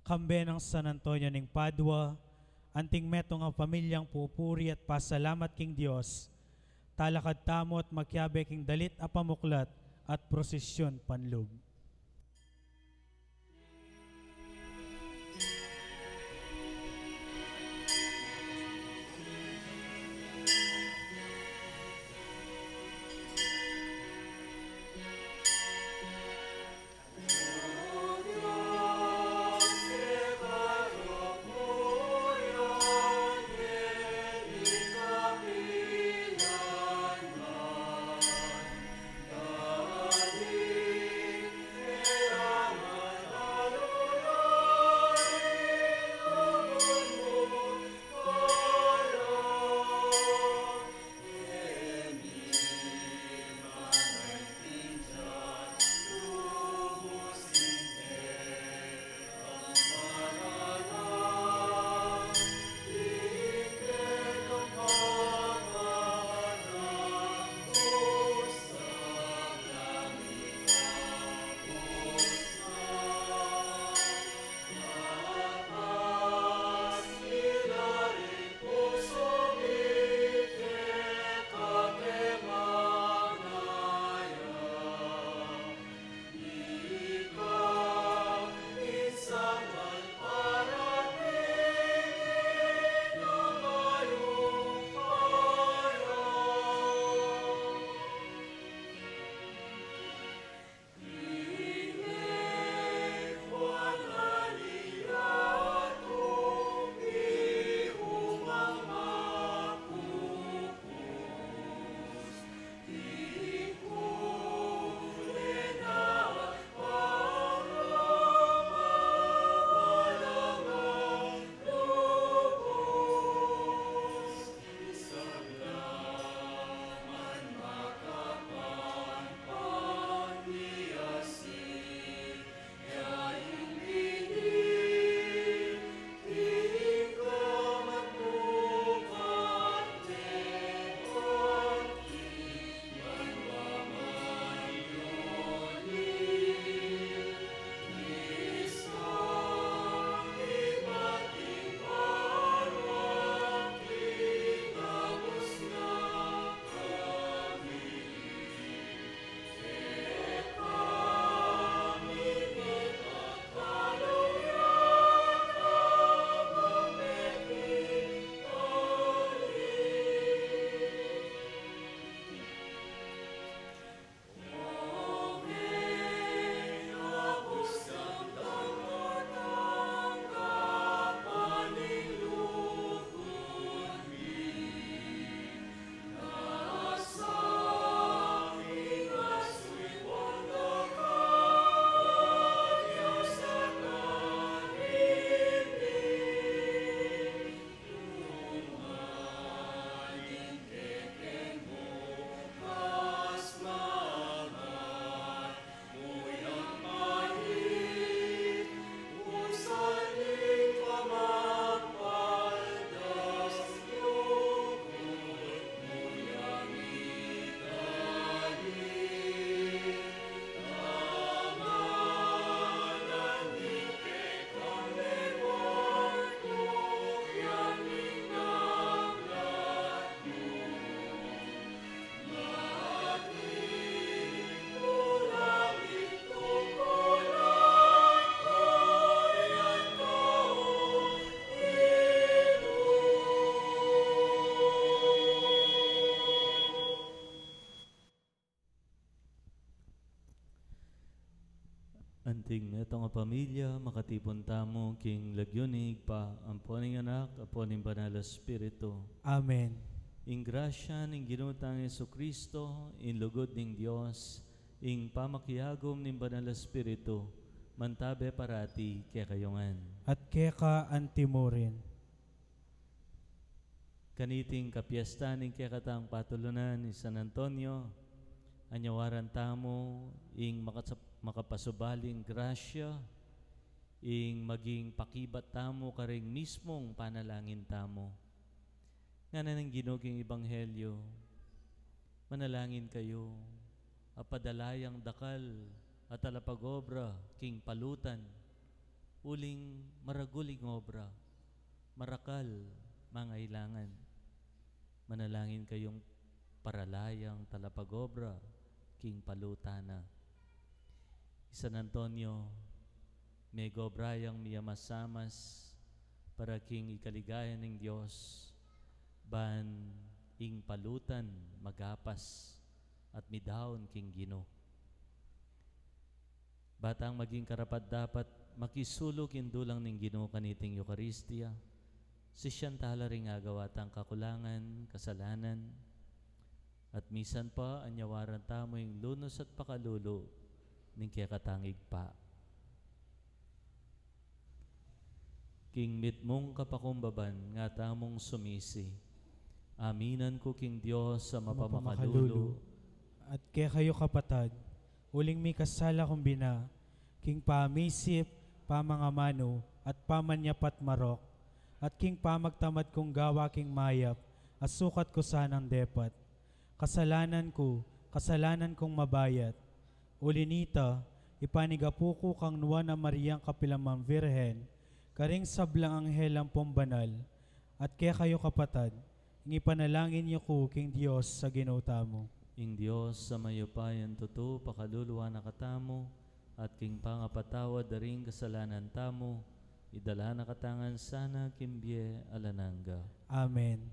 Kambe nang San Antonio ning Padua, anting metung a pamilyang pupuri at pasalamat king Dios, talakad tamu't makiabe king dalit a pamuklat at prosesyon panlub. King metung a pamilya, makatipun tamu king lagyu ning Ibpa, ampo ning Anak, ampo ning Banal a Espiritu. Amen. Ing grasya ning Ginu tang Jesucristo, ing lugud ning Dios, ing pamakiagum ning Banal a Espiritu, mantabe parati kekayu ngan. At keka antimurin. Kaniting kapiesta ning kekatang patulunan i San Antonio, anyawaran tamu ing makasap-, makapasubaling grasya, ing maging pakibat tamu karing mismung panalangin tamu. Ngana ning Ginu king Ebanghelyo, manalangin kayu, a padala yang dakal a talapag-obra king palutan, uling maragul ing obra, marakal, mangailangan. Manalangin kayung parala yang talapag-obra king palutan na. I San Antonio, megobra yang miyamas-amas para king ikaligaya ning Dios, ban ing palutan magapas at midaun king Ginu. Ba tang maging karapat-dapat makisulu king dulang ning Ginu kaniting Eukaristia, sisian tala ring agawa tang kakulangan, kasalanan, at misan pa anyawaran tamu ing lunus at pakalulu ning kekatang Ibpa. King mitmung kapakumbaban nga tamung sumisi. Aminan ku king Dios a mapamakalulu. At kekayu kapatad, uling mikasala kung bina, king pamisip, pamangamanu, at pamanyapat marok, at king pamagtamad kung gawa king mayap, a sukat ku sanang depat. Kasalanan ku, kasalanan kung mabayat. Uli nita, ipanigapu ku kang Nuan a Mariang kapilan man Virgen, karing sablang anghel ampong banal, at kekayu kapatad, ing ipanalangin yu ku king Dios a Ginu tamu. Ing Dios a mayupayang tutu, pakaluluan na katamu, at king pangapatawad da ring kasalanan tamu, idala na katamu ngan sana king bie alang angga. Amen.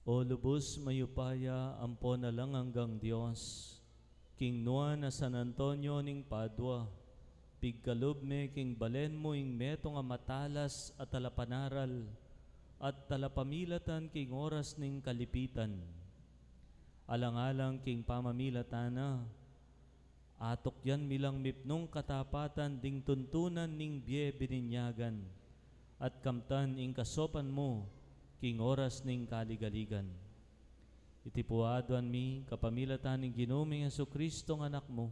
O lubus mayupaya ampon alang anggang Dios, king nuan a San Antonio ning Padua, pigkalub me king balen mu ing metung a matalas a talapanaral at talapamilatan king oras ning kalipitan. Alang-alang king pamamilatan na, atukyan mi lang mipnung katapatan ding tuntunan ning bie bininyagan, at kamtan ing kasopan mu king oras ning kaligaligan. Iti pu aduan mi kapamilatan ning Ginu ming Jesucristo nga Anak mu,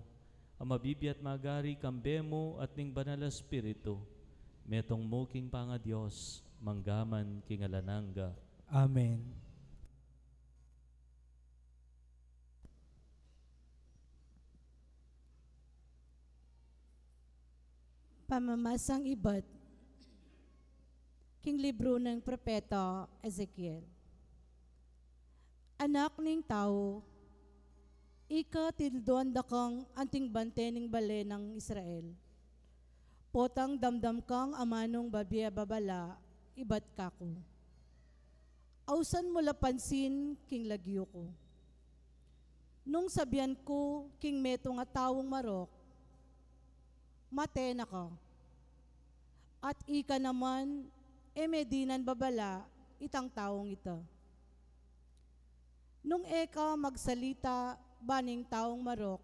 a mabibie at magari kambe mu at ning Banal a Espiritu, metung mu king pangaDios, manggaman king alang angga. Amen. Pamamasang ibat king libru ning propeta Ezekiel. Anak ning tau, ika tilduan da kang anting bante ning bale nang Israel. Potang damdam kang amanung babie babala ibat kaku. Ausan mu la pansin king lagyu ku. Nung sabian ku king metung a taung marok, "Mate na ka." At ika naman, e me dinan babala itang taung ita. Nung e ka magsalita ban ing taung marok,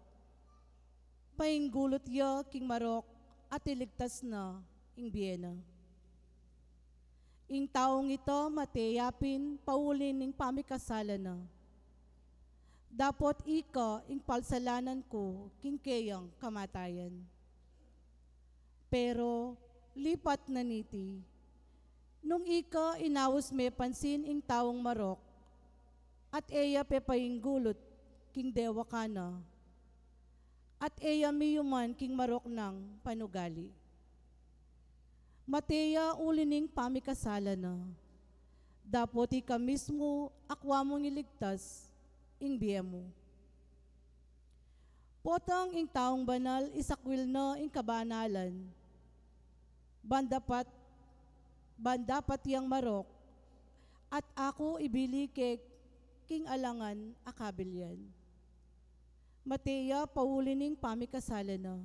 painggulut ya king marok at iligtas na ing bie na. Ing taung ita mate ya pin pauli ning pamikasala na. Dapot ika ing palsalanan ku king keyang kamatayan. Pero lipat na niti, nung ika inaus me pansin ing taung marok, at e ya pepainggulut king dewakan na, at e ya miyuman king marok nang panugali, mate ya uli ning pamikasala na. Dapot ika mismu akua mung iligtas ing bie mu. Potang ing taung banal isakwil na ing kabanalan, ban dapat, ban dapat yang marok, at aku ibili ke king alangan a kabilyan. Mate ya pauli ning pamikasala na.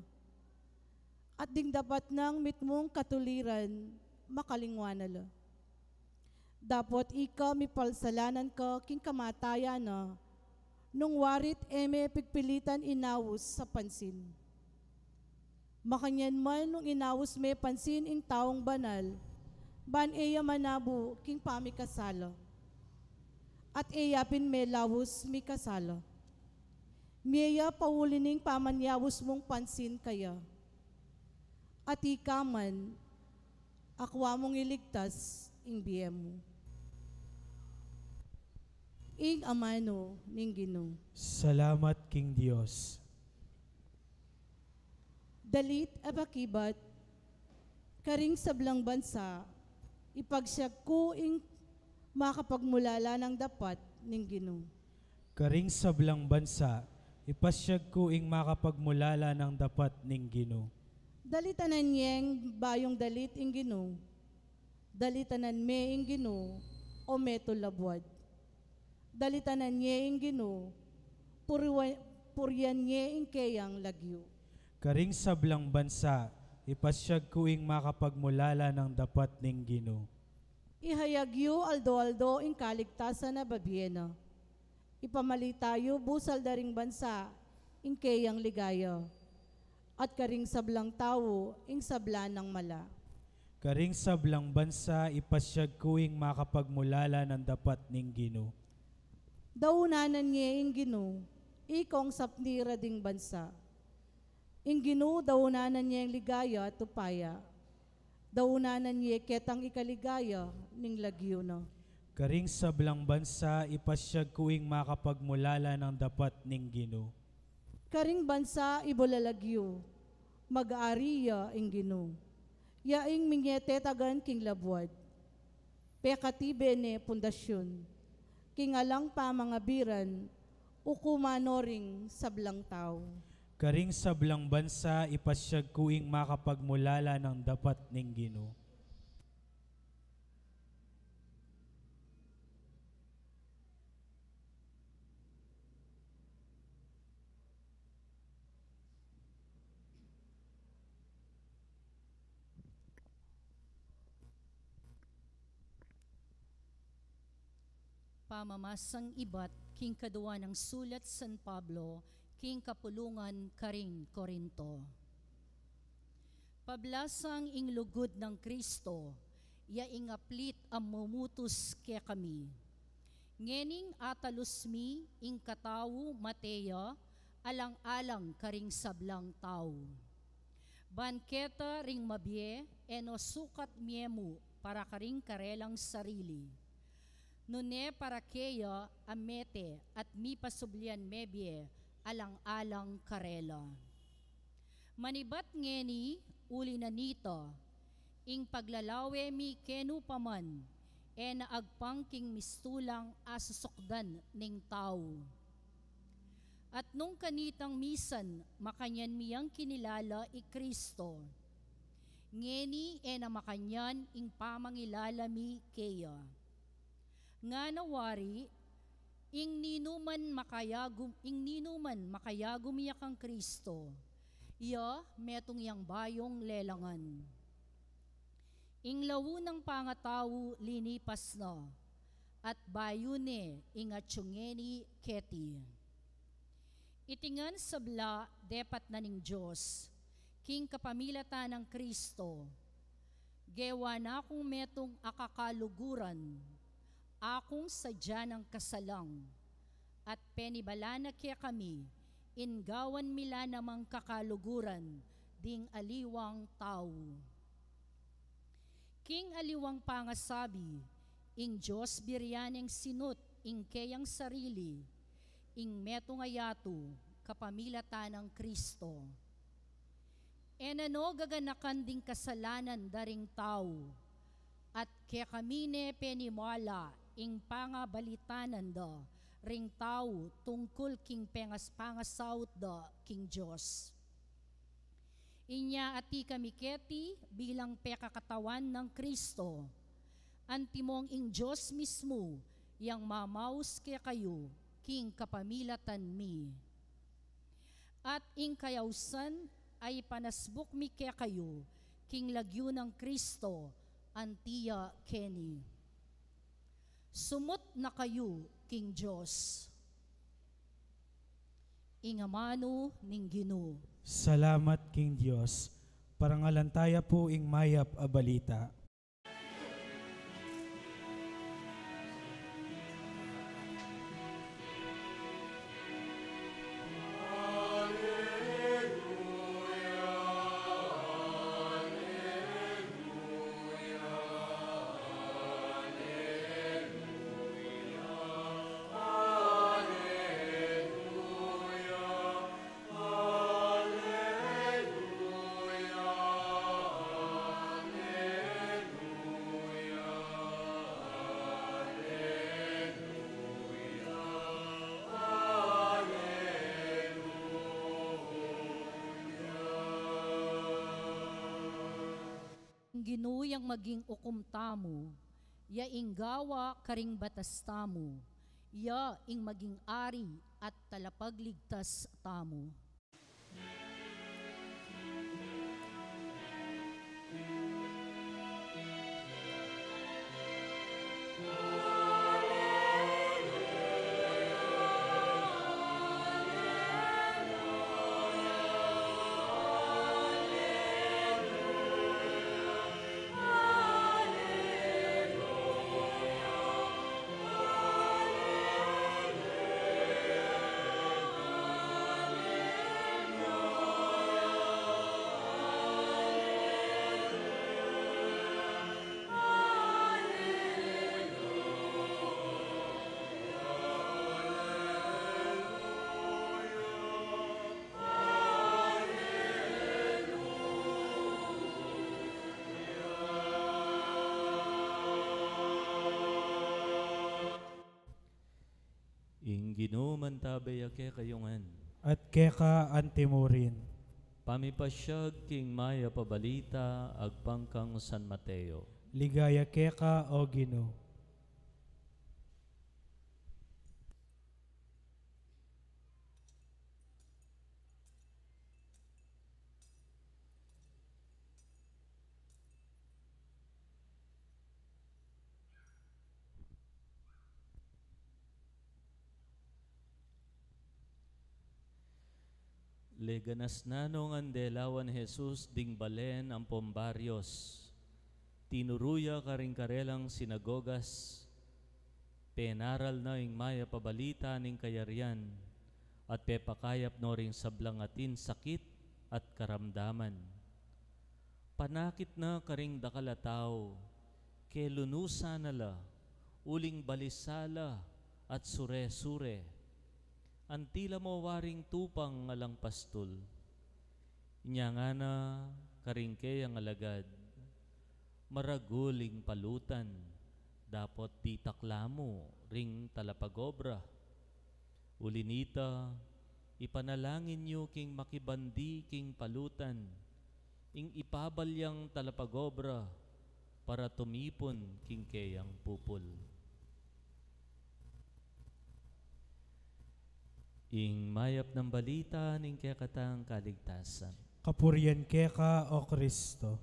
At ding dapat nang mitmung katuliran, makalingwa na la. Dapot ika mipalsalanan ka king kamatayan na, nung warit e me pigpilitan inaus sa pansin. Makanyan man nung inaus me pansin ing taung banal, ban e ya manabu king pamikasala. At e ya pin melaus mikasala. Mie ya pauli ning pamanyaus mung pansin kaya. At ika man, akua mung iligtas ing bie mu. Ing amanu ning Ginu. Salamat king Dios. Dalit a pakibat, karing sablang bansa, ipasyag ku ing makapagmulala nang dapat ning Ginu. Karing sablang bansa, ipasyag ku ing makapagmulala nang dapat ning Ginu. Dalitanan yeng bayung dalit ing Ginu. Dalitanan me ing Ginu, o metung labuad. Dalitanan ye ing Ginu, puriwa-, purian ye ing keyang lagyu. Karing sablang bansa, ipasyag ku ing makapagmulala nang dapat ning Ginu. Ihayag yu aldo-aldo ing kaligtasan a babie na. Ipamalita yu busal da ring bansa ing keyang ligaya, at karing sablang tau ing sabla nang mala. Karing sablang bansa, ipasyag ku ing makapagmulala nang dapat ning Ginu. Daunanan ye ing Ginu, ikong sapni ra ding bansa. Ing Ginu, daunanan ye ing ligaya at upaya. Daunanan ye ketang ikaligaya ning lagyu na. Karing sablang bansa, ipasyag ku ing makapagmulala nang dapat ning Ginu. Karing bansa, ibulala lagyu, mag-ari ya ing Ginu. Ya ing minyetetagan king labuad. Pekatibe ne pundasyun, king alang pamangabiran, ukuman no ring sablang tau. Karing sablang bansa, ipasyag ku ing makapagmulala nang dapat ning Ginu. Pamamasang ibat king kadua nang sulat San Pablo king kapulungan karing Corinto. Pablasang ing lugud nang Kristo, ya ing aplit a mumutus kekami. Ngening atalus mi ing katau mate ya, alang-alang karing sablang tau. Ban keta ring mabie, e no sukat mie mu para karing karelang sarili, nune para keya a mete at mipasublian mebie alang-alang karela. Manibat ngeni, uli na nita, ing paglalawe mi kenu pa man, e na agpang king mistulang asusukdan ning tau. At nung kanitang misan makanyan mi yang kinilala i Kristo, ngeni e na makanyan ing pamangilala mi keya. Ngana wari, ing ninuman makayagum, ing ninuman makayagum ya kang Kristo, ya metung yang bayung lelangan. Ing lau nang pangatau linipas na, at bayu ne ing atyu ngeni keti. Iti ngan sabla depat na ning Dios, king kapamilatan nang Kristo. Gewa na kung metung a kakaluguran, akung sadya nang kasalang, at penibala na kekami, in gawan mi la namang kakaluguran ding aliwang tau. King aliwang pangasabi, ing Dios birian neng sinut ing keyang sarili, ing metung a yatu kapamilatan nang Kristo. E na no gaganakan ding kasalanan da ring tau, at kekami ne penimala ing pangabalitanan da ring tau tungkul king pengas-, pangasaut da king Dios. Inya atiu kami keti bilang pekakatawan nang Kristo, antimong ing Dios mismu yang mamaus kekayu king kapamilatan mi. At ing kayausan a ipanasbuk mi kekayu king lagyu nang Kristo, anti ya keni. Sumut na kayu king Dios. Ing amanu ning Ginu. Salamat king Dios. Parangalan taya pu ing mayap a balita. Ing Ginu yang maging ukum tamu, ya ing gawa karing batas tamu, ya ing maging ari at talapagligtas tamu. Ing Ginu mantabe ya kekayu ngan. At keka antimurin. Pamipasyag king mayap a balita agpang kang San Mateo. Ligaya keka, O Ginu. Leganas na nung andelawan Jesus ding balen ampong baryos, tinuru ya karing karelang sinagogas, penaral na ing mayap a balita ning kayarian, at pepakayap no ring sablang atin sakit at karamdaman. Panakit na karing dakal a tau, kelunusan na la, uling balisa la at sure-sure. Anti la mo waring tupang alang pastul. Inya ngana karing keyang alagad, maragul ing palutan, dapot ditak la mu ring talapagobra. Uli nita, ipanalangin yu king makibandi king palutan, ing ipabal yang talapagobra para tumipun king keyang pupul. Ing mayap nang balita ning kekatang kaligtasan. Kapurian keka, O Kristo.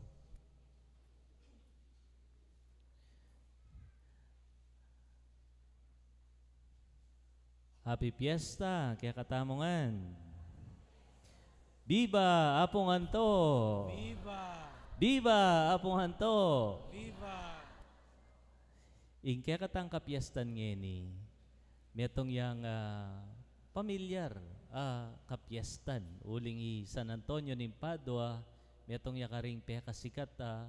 Happy Fiesta kekatamu ngan. Biba Apung Anto! Biba! Biba Apung Anto! Biba! Ing kekatang kapiestan ngeni, metung yang, ah, pamilyar a kapiestan, uling i San Antonio ning Padua, metung ya karing pekasikat a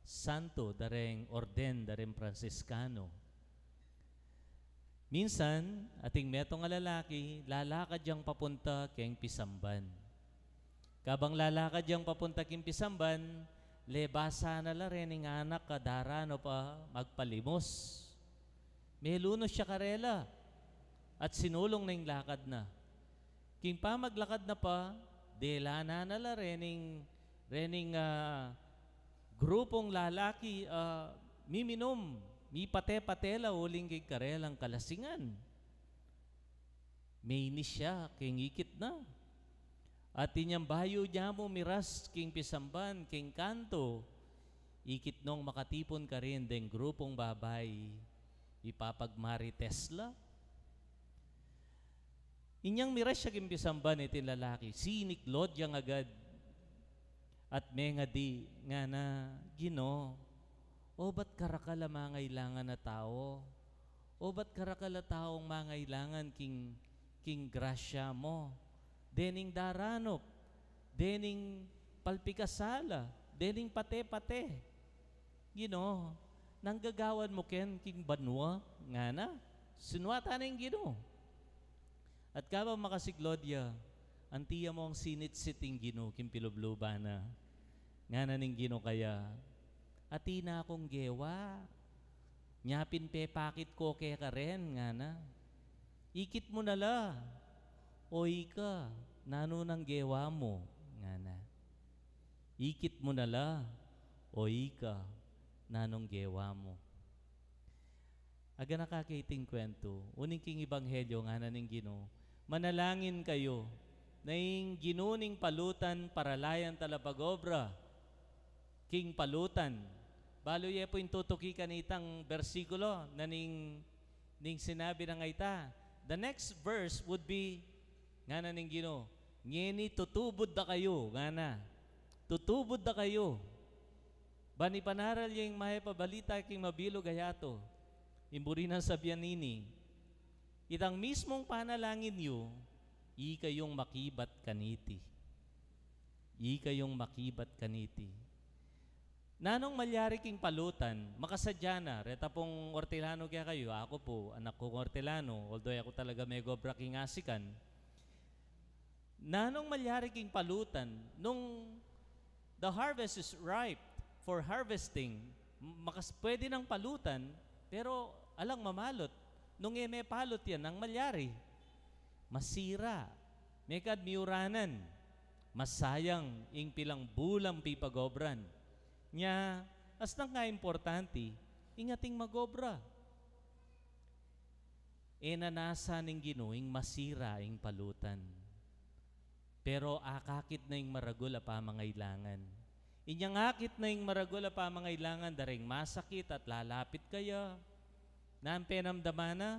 santo da reng orden da reng Fransiskano. Minsan, ating metung a lalaki, lalakad yang papunta keng pisamban. Kabang lalakad yang papunta king pisamban, lebasa na la rening anak a daranup a magpalimos. Melunus ya karela, at sinulung na ing lakad na. King pamaglakad na pa, delanan na la rening, rening, ah, grupung lalaki, ah, miminum, mipate-pate la uling king karelang kalasingan. Mainis ya king ikit na. At inyang bayu ya mu miras king pisamban, king kantu, ikit nong makatipun karin deng grupung babai, ipapagmarites la. Inyang miras ya king pisamban iting lalaki, siniklod yang agad. At mengadi, ngana, Ginu, obat karakal a mangailangan a tau? Obat karakal a taung mangailangan king, king grasya mu? Dening daranup, dening palpikasala, dening pate-pate. Ginu, nanu gagawan mu ken king banua? Ngana, sinuatan ning Ginu. At kabang makasiklod ya, anti ya mong sinitsit ing Ginu king pilubluban na. Ngana ning Ginu kaya, atin na kung gewa. Nya pin pepakit ku keka ren, ngana. Ikit mu na la, o ika, nanu nang gewa mu? Ngana. Ikit mu na la, o ika, nanung gewa mu? Aganaka ke iting kwentu, uling king Ebanghelyo ngana ning Ginu, manalangin kayu, na ing Ginu ning palutan paralayan talapagobra king palutan. Balu ye pu ing tutuki kanitang bersikulo na ning, ning sinabi na ngeni. The next verse would be, ngana ning Ginu, ngeni tutubud da kayu, ngana. Tutubud da kayu. Ban ipanaral ya ing mayap a balita king mabilug a yatu. Ing buri nang sabian nini, itang mismung panalangin yu, ikayung makibat kaniti. Ikayung makibat kaniti. Nanung malyari king palutan, makasadya na, reta pung Ortelano kekayu, aku pu, anak kung Ortelano, although aku talaga megobra king asikan. Nanung malyari king palutan, nung the harvest is ripe for harvesting, m-, makas-, pwede nang palutan, pero alang mamalut. Nung e mepalut ya, nanung malyari? Masira. Mekad miuranan. Masayang ing pilang bulang pipagobran. Nya, asnang kaimportante, ing ating magobra. E na nasa ning Ginu ing masira ing palutan. Pero akakit na ing maragul a pamangailangan. Inyang akit na ing maragul a pamangailangan, da ring masakit at lalapit kaya. Nanu ing penamdaman na?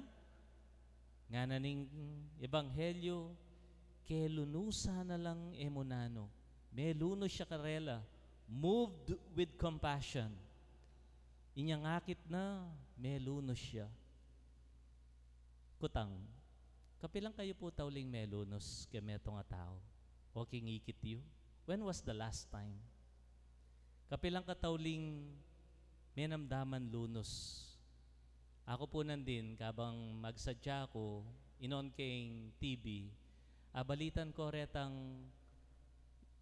Ngana ning Ebanghelyo, Kelunusan na lang e mu nanu. Melunus ya karela, moved with compassion. Inyang akit na, melunus ya. Kutang, kapilan kayu pu tauling melunus keng metung a tau o king ikit yu? When was the last time? Kapilan ka tauling menamdaman lunus? Aku pu nandin, kabang magsadya ku, inon keng T V, abalitan ku retang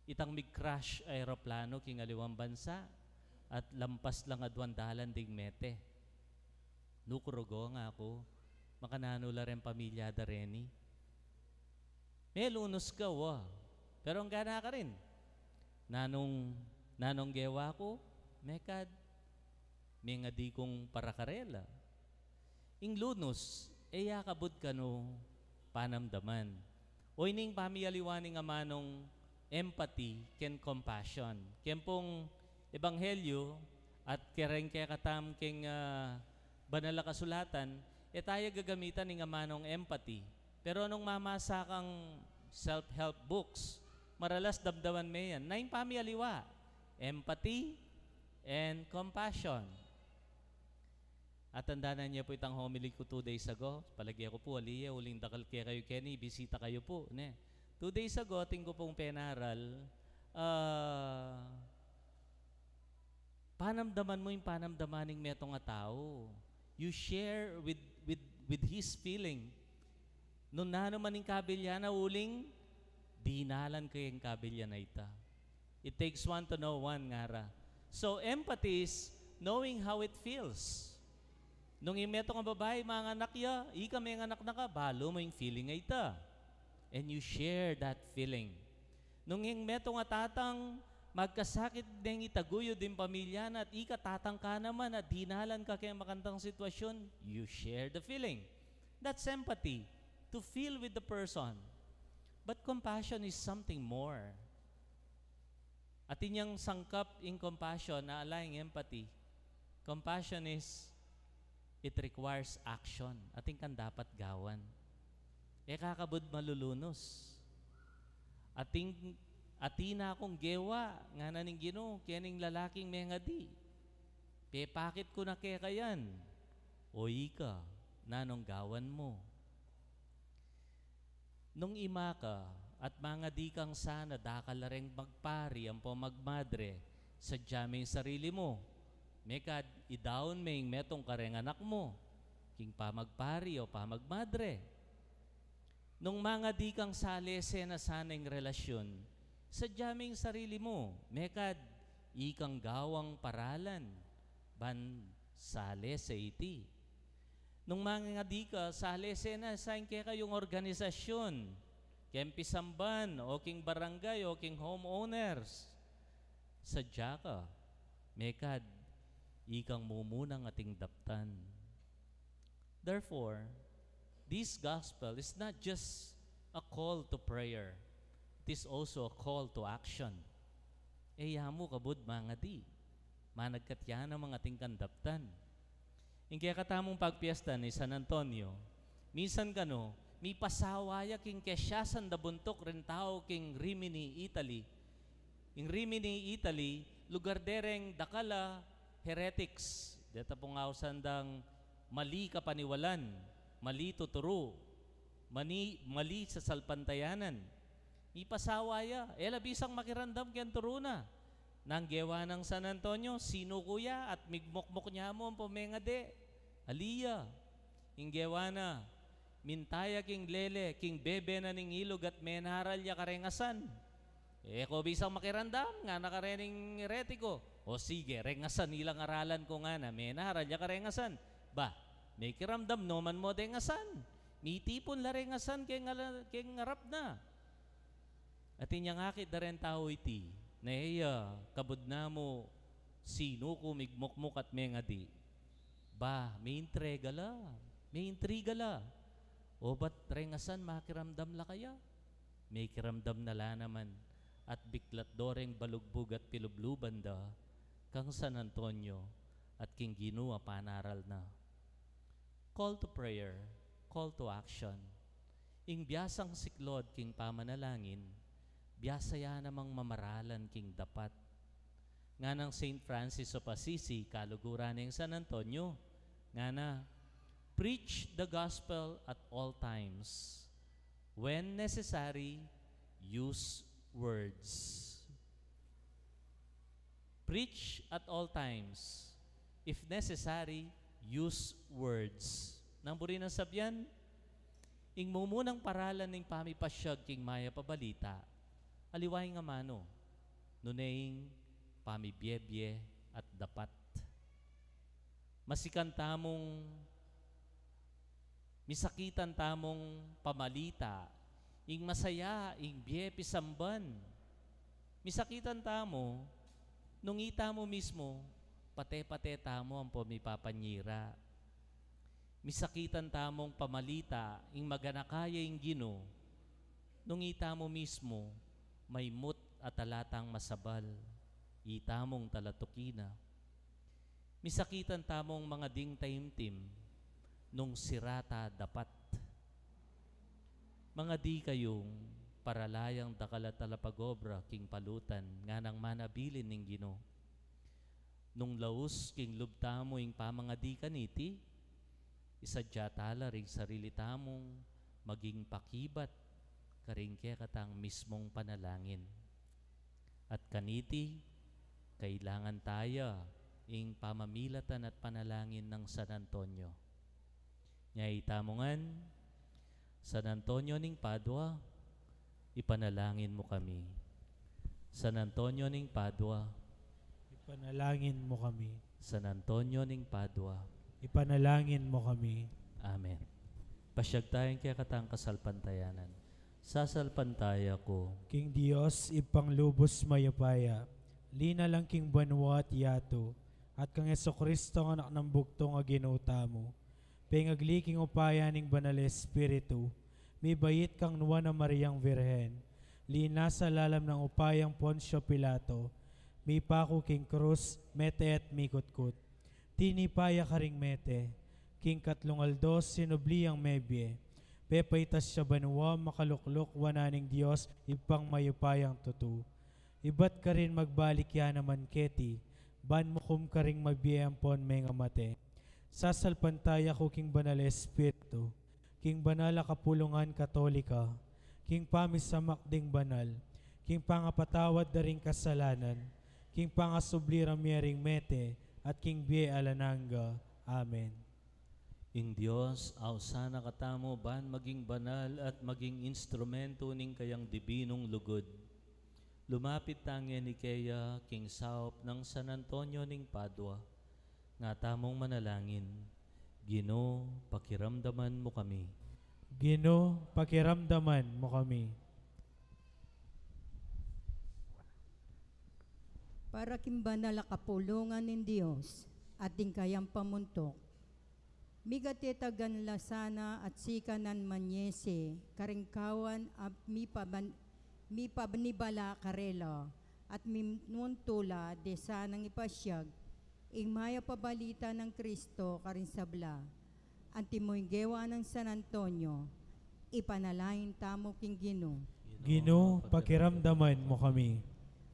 itang mig-crash a eroplano king aliwang bansa at lampas lang aduang dalan ding mete. Nuku, rugo, ngaku, makananu la reng pamilya da reni? Melunus ka, wa. Pero angga na karin. Nanung, nanung gewa ku? Mekad, mengadi kung para karela. Ing lunus, e ya kabud kanu panamdaman. O ining pamialiwa ning amanung empathy ken compassion. Ken pung ebanghelyo at kereng kekatam king, ah, banal a kasulatan, e taya gagamitan ning amanung empathy. Pero nung mamasa kang self-help books, maralas damdaman me yan. Na ing pamialiwa, empathy and compassion. Atandanan ye pu itang homily ku two days ago. Palage ku pu, ali ye, uling dakal kekayu keni, bisita kayu pu, ne? Two days ago, atin ku pung penaral, ah, panamdaman mu ing panamdaman ning metung a tau. You share with, with, with his feeling. Nung nanu man ing kabilyan na, uling dinalan ke ing kabilyan a ita. It takes one to know one, ngara. So, empathy is knowing how it feels. Nung ing metung a babai, manganak ya, ika menganak na ka, balu mu ing feeling a ita. And you share that feeling. Nung ing metung a tatang, magkasakit deng itaguyud ding pamilya na, at ika tatang ka naman, at dinalan ka keng makantang sitwasyun, you share the feeling. That's empathy, to feel with the person. But compassion is something more. Atin yang sangkap ing compassion na ala ing empathy. Compassion is, it requires action. Atin kang dapat gawan. E ka kabud malulunus. Atin, atin na kung gewa, ngana ning Ginu, kening lalaking mengadi. Pepakit ku na keka yan. O ika, nanung gawan mu? Nung ima ka at mangadi kang sana dakal la reng magpari ampo magmadre, sadya me ing sarili mu. Mekad, idaun me ing metung kareng anak mu king pamagpari o pamagmadre. Nung mangadi kang salese na sana ing relasyun, sadya me ing sarili mu. Mekad, ikang gawang paralan ban salese iti. Nung mangadi ka, salese na sa ing kekayung organisasyun, keng pisamban, o king barangay, o king homeowners. Sadya ka, mekad, ikang mumunang ating daptan. Therefore, this gospel is not just a call to prayer, it is also a call to action. E ya mu kabud mangadi. Managkat ya naman ating kandaptan. Ing kekatamung pagpiesta ni San Antonio, minsan kanu, mipasawa ya king kesiasan da buntuk ring tau king Rimini, Italy. Ing Rimini, Italy, lugar de reng dakal a heretics. Deta pung ausan dang mali kapaniwalan, mali tuturu, mani-, mali sasalpantayanan. Mipasawa ya, e la bisang makiramdam keng turu na. Nung gewa nang San Antonio, sinuku ya at migmukmuk ya mu ampo mengadi. Ali ya. Ing gewa na, minta ya king lele, king bebe na ning ilug at menaral ya kareng asan. E ko bisang makiramdam, ngana karening eretiko. O sige, reng asan ing aralan ku, ngana, menaral ya kareng asan. Ba, mekiramdam no man mu deng asan. Mitipun la reng asan keng ala-, keng arap na. Atin yang akit da reng tau iti, na e ya kabud na mu sinuku, migmukmuk at mengadi. Ba, meintriga la, meintriga la. O ba't reng asan makiramdam la kaya? Mekiramdam na la naman, at biklat do reng balugbug at pilubluban da kang San Antonio at king Ginu a panaral na. Call to prayer, call to action. Ing biasang siklod king pamanalangin, biasa ya namang mamaralan king dapat. Nganang Saint Francis of Assisi, kaluguran ning San Antonio, ngana, "Preach the gospel at all times. When necessary, use words." Preach at all times. If necessary, use words. Nang buri nang sabian, ing mumunang paralan ning pamipasyag king mayap a balita, aliwa ing amanu, nune ing pamibiebie at dapat. Masikan tamung Misakitan tamung pamalita ing masaya, ing bie pisamban. Misakitan tamu nung itamu mismu, pate-pate tamu ampon mipapanyira. Misakitan tamung pamalita ing maganaka ya ing Ginu, nung itamu mismu, maimut a talatang masabal, itamung talatuki na. Misakitan tamung mangading taimtim nung sira ta dapat. Mangadi kayung paralayang dakal a talapag-obra king palutan, nganang manabilin ning Ginu. Nung laus king lub tamu ing pamangadi kaniti, isadya ta la ring sarili tamung maging pakibat karing kekatang mismung panalangin. At kaniti, kailangan ta ya ing pamamilatan at panalangin nang San Antonio. Nya itamu ngan, San Antonio ning Padua, ipanalangin mu kami. San Antonio ning Padua, ipanalangin mu kami. San Antonio ning Padua, ipanalangin mu kami. Amen. Pasyag taya ing kekatang kasalpantayanan. Sasalpantaya ku king Dios, Ibpang lubus mayupaya, linalang king banua at yatu, at kang Jesucristo, Anak nang bugtung a Ginu tamu, pengagli king upaya ning Banal Espiritu, mibait kang Nuan a Mariang Virgen, linasa lalam nang upayang Poncio Pilato, mipaku king krus, mete at mikutkut. Tinipa ya karing mete, king katlung aldo sinubli yang mebie, pepaitas ya banua, makalukluk wanan ning Dios, Ibpang mayupayang tutu. Ibat karin magbalik ya naman keti, ban mukum karing mabie ampon mengamate. Sasalpantaya ku king Banal Espiritu, king banal a kapulungan Katolika, king pamisamak ding banal, king pangapatawad da ring kasalanan, king pangasubli ra mie ring mete, at king bie alang angga. Amen. Ing Dios, ausan na katamu ban maging banal at maging instrumento ning kayang dibinung lugud. Lumapit tangeni keya king saup nang San Antonio ning Padua, nga tamung manalangin. Ginu, pakiramdaman mu kami. Ginu, pakiramdaman mu kami. Para king banal a kapulungan ning Dios at ding kayang pamuntuk, migatetagan la sana at sikanan manyesi karing kawan a mipaban-, mipanibala karela, at minuntu la de sanang ipasyag ing mayap a balita nang Kristo karing sabla. Antimo ing gewa nang San Antonio, ipanalangin tamu king Ginu. Ginu, pakiramdaman mu kami.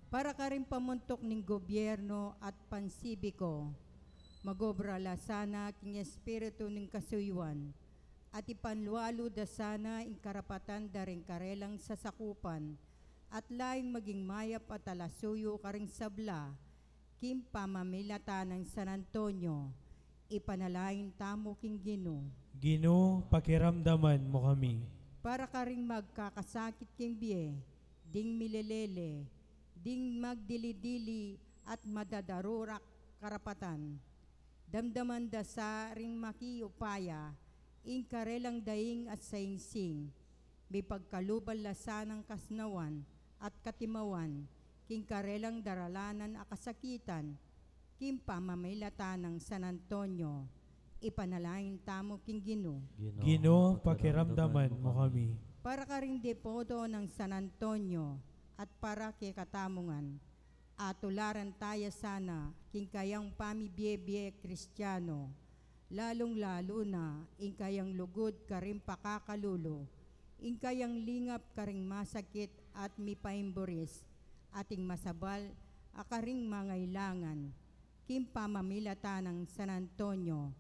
Para karing pamuntuk ning gobyerno at pansibiko, magobra la sana king espiritu ning kasuyuan, at ipanlualu da sana ing karapatan da ring karelang sasakupan, at layung maging mayap a talasuyu karing sabla, king pamamilatan nang San Antonio, ipanalangin tamu king Ginu. Ginu, pakiramdaman mu kami. Para karing magkakasakit king bie, ding milelele, ding magdili-dili at madadarurak karapatan. Damdaman da sa ring makiupaya ing karelang daing at saingsing, mipagkalub la sanang kasnawan at katimawan king karelang daralanan a kasakitan, king pamamilatan nang San Antonio, ipanalangin tamu king Ginu. Ginu, pakiramdaman mu kami. Para karing devoto nang San Antonio at para kekatamu ngan, atularan taya sana king kayang pamibie-bie Kristiano, lalung-lalu na ing kayang lugud karing pakakalulu, Ing kayang lingap karing masakit at mipaimburis, at ing masabal a karing mangailangan, king pamamilatan nang San Antonio,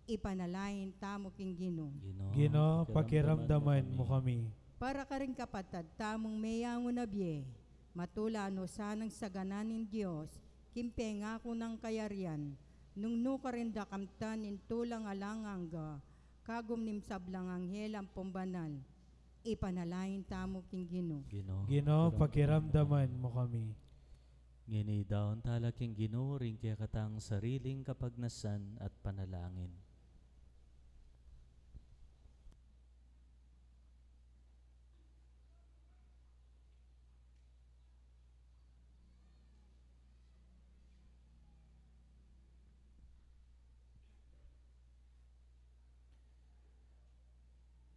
ipanalangin tamu king Ginu. Ginu, pakiramdaman mu kami. Para karing kapatad tamung meyangu na bie, matula no sanang saganan ning Dios, king pengaku nang kayarian, nung nukarin da kamtan ning tulang alang angga, kagum ning sablang anghel ampong banal, ipanalangin tamu king Ginu. Ginu, pakiramdaman mu kami. Ngeni daun tala king Ginu ring kekatang sariling kapagnasan at panalangin.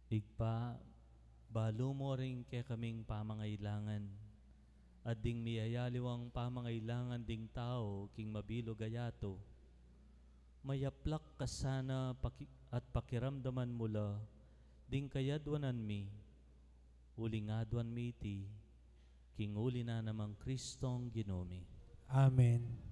Ibpa, balu mu ring kekaming pamangailangan, at ding miyayaliwang pamangailangan ding tau king mabilug a yatu. Mayaplak ka sana paki-, at pakiramdaman mu la ding kayadwanan mi, uling aduan mi iti, king uli na namang Kristong Ginu mi. Amen.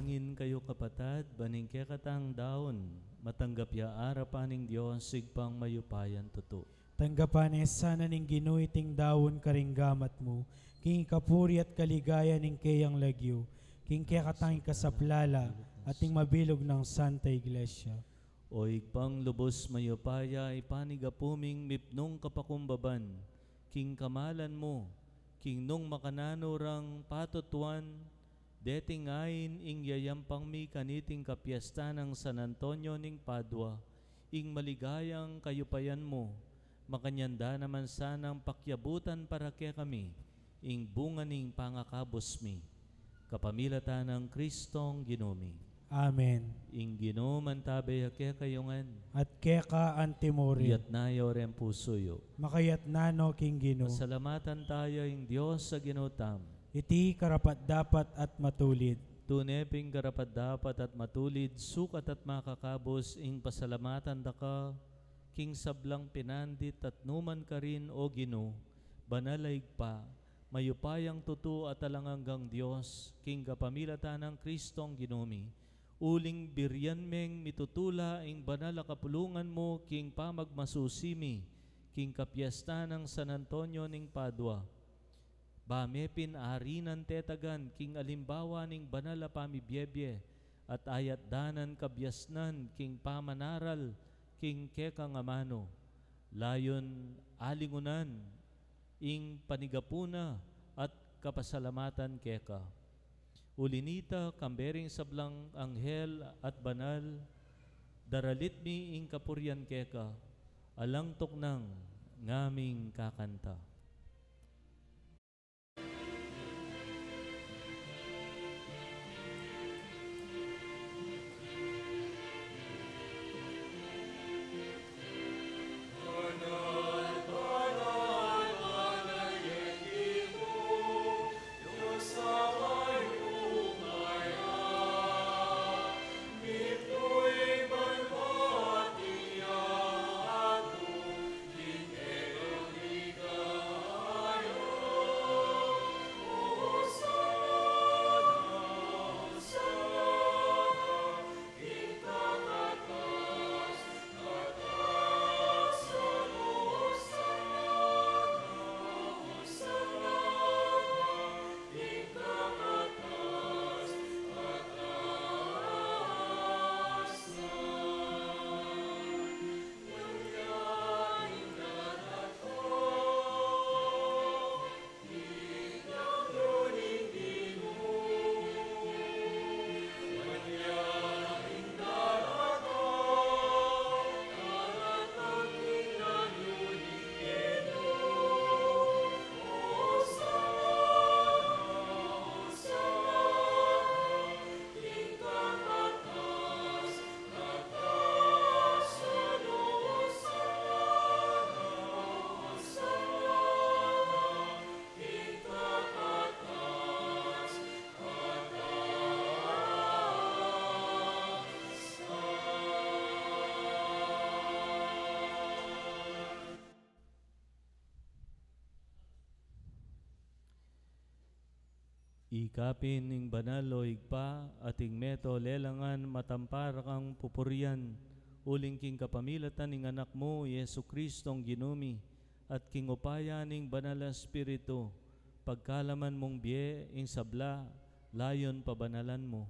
Ngin kayu kapatad, ban ing kekatang daun, matanggap ya arapan ning Dios, Ibpang mayupayang tutu. Tanggapan ne sana ning Ginu iting daun karing gamat mu, king kapurian at kaligayan ning keyang lagyu, king kekatang ikasaplala, at ning mabilug nang Santa Iglesia. O Ibpang lubus mayupaya, ipanyawad ming mipnung kapakumbaban, king kamalan mu, king nung makananu rang patutuan, deting ain ing yayampang mi kaniting kapiestan nang San Antonio ning Padua, ing maligayang kayupayan mu, makanyan da naman sanang pakiabutan para kekami, ing bunga ning pangakabus mi. Kapamilatan nang Kristong Ginu mi. Amen. Ing Ginu mantabe ya kekayu ngan. At keka antimurin. Iyatas yu reng pusu yu. Makayatas no king Ginu. Pasalamatan taya ing Dios a Ginu tamu. Iti karapat-dapat at matulid. Tune pin karapat-dapat at matulid, sukat at makakabus ing pasalamatan da ka, king sablang pinandit at numan karin, O Ginu, banal a Ibpa, mayupayang tutu at alang anggang Dios, king kapamilatan nang Kristong Ginu mi, uling burian meng mitutula ing banal a kapulungan mu king pamagmasusi mi, king kapiestan nang San Antonio ning Padua. Ba me pin ari nang tetagan king alimbawa ning banal a pamibiebie, at ayat da nang kabiasnan king pamanaral king kekang amanu, layun alingunan ing panigapu na at kapasalamatan keka. Uli nita, kambe ring sablang anghel at banal, daralit mi ing kapurian keka, alang tuknang ngaming kakanta. Ika pin ing banal, o Ibpa, at ing meto lelangan matampar kang pupurian, uling king kapamilatan ning Anak mu, Jesu-Kristong Ginu mi, at king upaya ning Banal a Espiritu, pagkalaman mung bie ing sabla, layun pabanalan mu.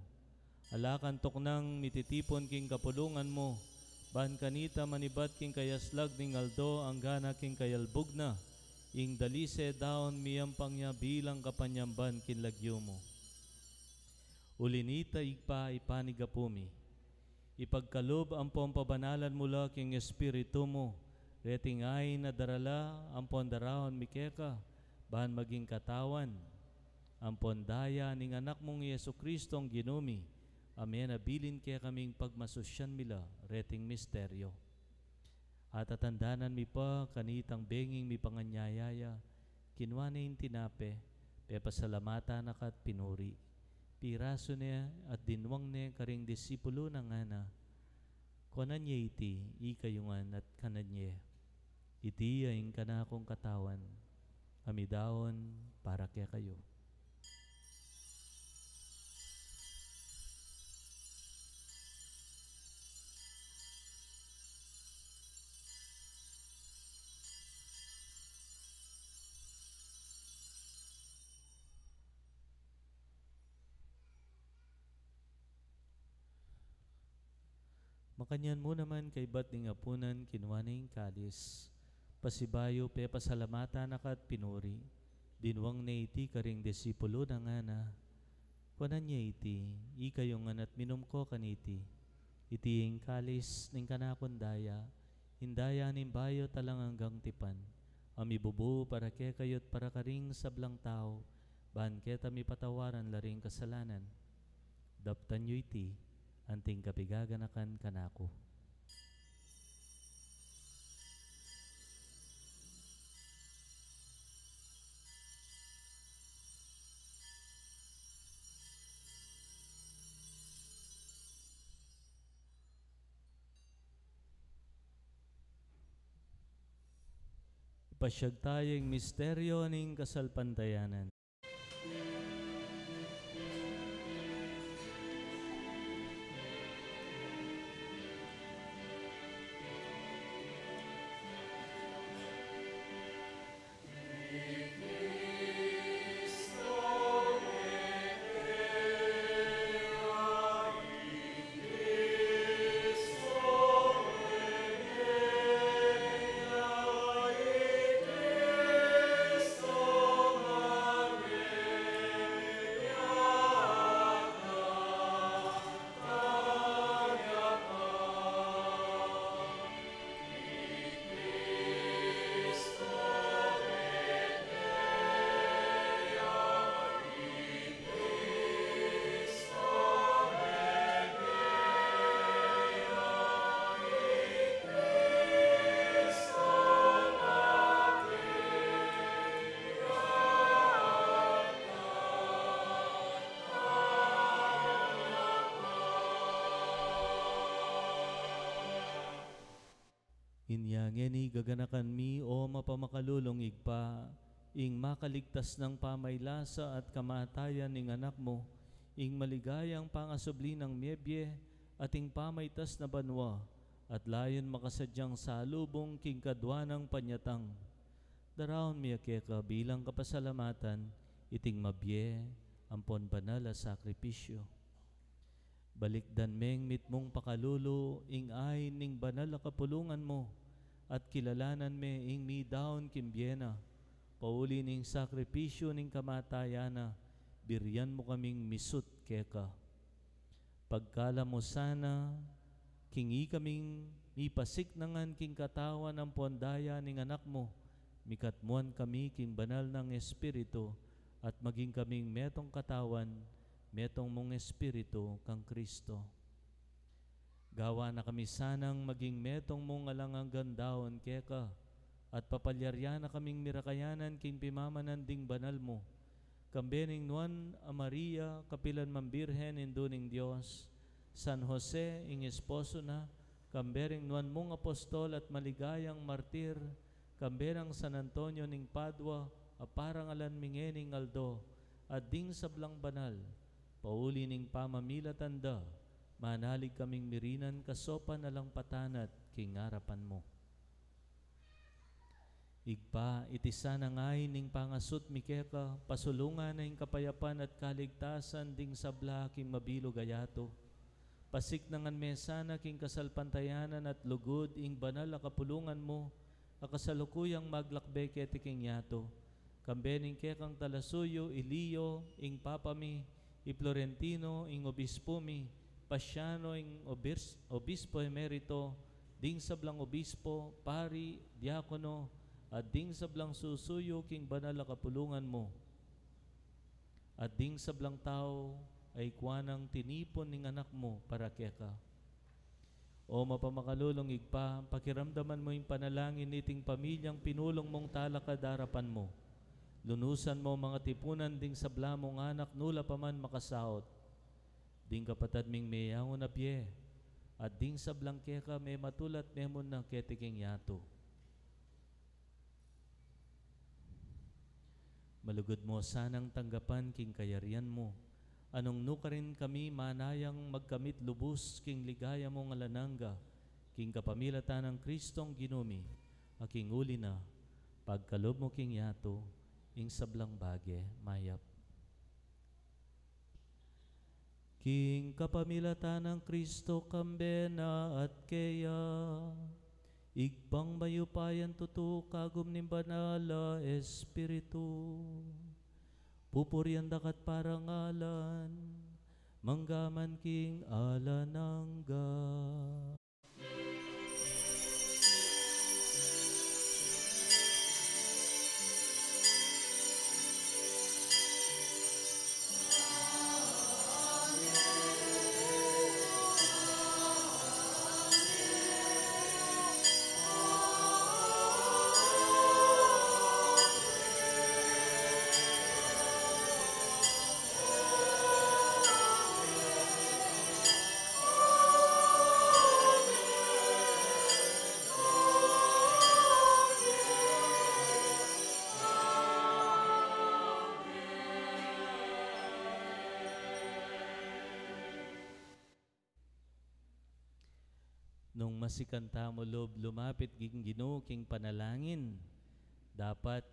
Ala kang tuknang mititipun king kapulungan mu, ban kanita manibat king kayaslag ning aldo anggana king kayalbug na, ing dalise daun miyampang ya bilang kapanyamban king lagyu mu. Uli nita, Ibpa, ipanyawad mi, ipagkalub ampon pabanalan mu la king Espiritu mu reting ain a darala ampon daraun mi keka, ban maging katawan ampon daya ning Anak mung Jesu-Kristong Ginu mi, a menabilin kekaming pagmasusyan mi la reting misteryo. At atandanan mi pa kanitang benging mipanganyaya ya, kinua ne ing tinape, pepasalamatan na ka at pinuri, pirasu ne at dinwang ne karing disipulu na, ngana: Kuanan ye iti, ikayu ngan at kanan ye. Iti ya ing kanakung katawan, a midaun para kekayu. Makanyan mu naman kaybat ning apunan, kinua ne ing kalis, pasibayu pepasalamatan na ka at pinuri, dinwang ne iti karing disipulu na, ngana: Kuanan ye iti, ikayu ngan at minum ko kaniti. Iti ing kalis ning kanakung daya, ing daya ning bayu at alang anggang tipan, a mibubu para kekayu at para karing sablang tau, ban keta mipatawaran la ring kasalanan. Daptan yu iti anting kapigaganakan kanaku. Pasiag taya ing misteryo ning kasalpantayanan. Inya ngeni gaganakan mi, o mapamakalulung Ibpa, ing makaligtas nang pamaylasa at kamatayan ning Anak mu, ing maligayang pangasubli nang mie-bie at ing pamaitas na banua, at layun makasadyang salubung king kadua nang panyatang. Daraun mi ya keka bilang kapasalamatan iting mabie ampon banal a sakripisyu. Balikdan meng mitmung pakalulu ing ain ning banal a kapulungan mu, at kilalanan me ing midaun king bie na, pauli ning sakripisyu ning kamatayan na, birian mu kaming misut keka. Pagkalub mu sana, king ikaming mipasiknangan king katawan ampon daya ning Anak mu, mikatmuan kami king banal nang Espiritu, at maging kaming metung katawan, metung mung Espiritu kang Kristo. Gawan na kami sanang maging metung mung alang anggang daun keka, at papalyarian na kaming mirakayanan king pimamanan ding banal mu, kambe ning Nuan a Maria, kapilan mang Birhen, Indu ning Dios, San Jose, ing esposo na, kambe ring nuan mung apostol at maligayang martir, kambe nang San Antonio ning Padua, a parangalan mi ngening aldo, at ding sablang banal, pauli ning pamamilatan da, manalig kaming mirinan kasopan alang patanat king arapan mu. Ibpa, iti sanang ain ning pangasut mi keka, pasulungan na ing kapayapan at kaligtasan ding sabla king mabilug a yatu. Pasiknangan me sana king kasalpantayanan at lugud ing banal a kapulungan mu, a kasalukuyang maglakbe keti king yatu. Kambe ning kekang talasuyu, i Leo, ing Papa mi, i Florentino, ing obispo mi, Pasiano, ing obis-, obispo emerito, ding sablang obispo, pari, diakono, at ding sablang susuyu king banal a kapulungan mu, at ding sablang tau a ikua nang tinipun ning Anak mu para keka. O mapamakalulung Ibpa, pakiramdaman mu ing panalangin niting pamilyang pinulung mung talakad arapan mu. Lunusan mu ang mga tipunan ding sabla mung anak, nu la pa man makasaut. Ding kapatad ming meyangu na bie, at ding sablang keka mematulat memunna keti king yatu. Malugud mu sanang tanggapan king kayarian mu, a nung nukarin kami manayang magkamit lubus king ligaya mung alang angga, king kapamilatan nang Kristong Ginu mi, a king uli na, pagkalub mu king yatu, ing sablang bage mayap. King kapamilatan nang Kristo, kambe na at keya, Ibpang mayupayang tutu, kagum ning Banal a Espiritu, pupurian da ka at parangalan, mangga man king alang angga. Nung masikan tamu lub lumapit king Ginu king panalangin, dapat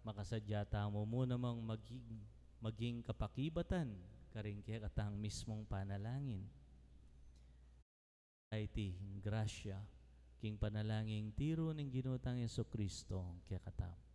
makasadya tamu mu namang maging, maging kapakibatan karing kekatang mismung panalangin. Iti ing grasya king panalangin tiru ning Ginu tang Jesucristo kekatamu.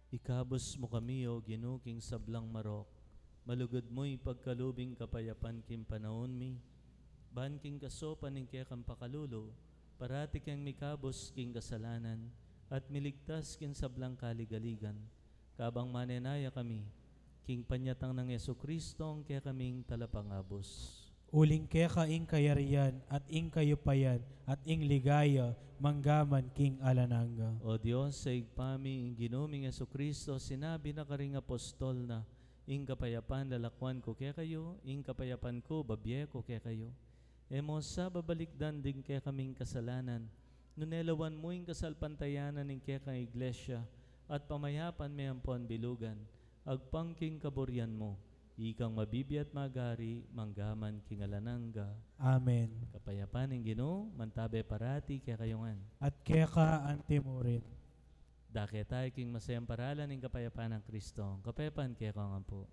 Ikabus mu kami, O Ginu, king sablang marok. Malugud mu ipagkalub ing kapayapan king panaun mi, ban king kasaupan ning kekang pakalulu, parati keng mikabus king kasalanan, at miligtas king sablang kaligaligan, kabang manenaya kami king panyatang nang Jesucristo, ing kekaming Talapangabus. Uling keka ing kayarian, at ing kayupayan, at ing ligaya, mangga man king alang angga. O Dios, a Ibpa mi, ing Ginu ming Jesucristo, sinabi na karing apostol na, "Ing kapayapan lalakwan ku kekayu, ing kapayapan ku babie ku kekayu." E mu sa babalikdan ding kekaming kasalanan, nune lawan mu ing kasalpantayanan ning kekang Iglesia, at pamayapan me ampon bilugan, agpang king kaburian mu, ikang mabibie at magari, mangga man king alang angga. Amen. Kapayapan ning Ginu, mantabe parati kekayu ngan. At keka anti mu rin. Dake tayu king masayang paralan ning kapayapan nang Kristo. Kapayapan kekayu ngan pu.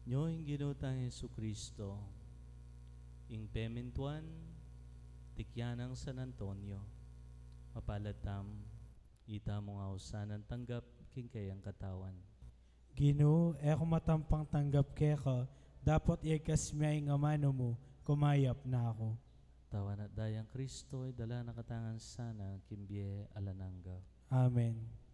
Nyo ing Ginu tang Jesucristo, ing pemintuan, tikyan nang San Antonio, mapalad tamu, ita mung ausan a tanggap king keyang katawan. Ginu, e ku matampang tanggap keka, dapot iyagkas me ing amanu mu, kumayap na ku. Katawan at dayang Kristo, idala na katamu ngan sana king bie alang angga. Amen.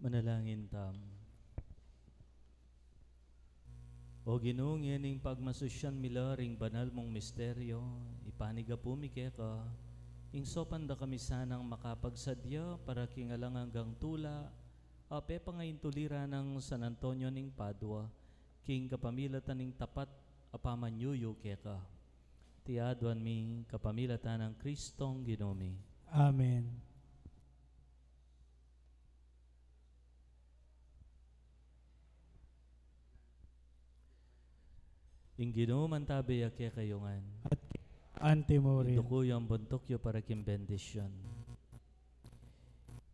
Manalangin tamu. O Ginu, ngening pagmasusyan mi la ring banal mung misteryo, ipanigapu mi keka, ing saupan da kami sanang makapagsadya para king alang anggang tula a pepangaintulira nang San Antonio ning Padua, king kapamilatan ning tapat a pamanyuyu keka. Iti aduan mi kapamilatan nang Kristong Ginu mi. Amen. Ing Ginu mantabe ya kekayu ngan. At anti mo rin. Iduku yu ing buntuk yu para king bendisyun.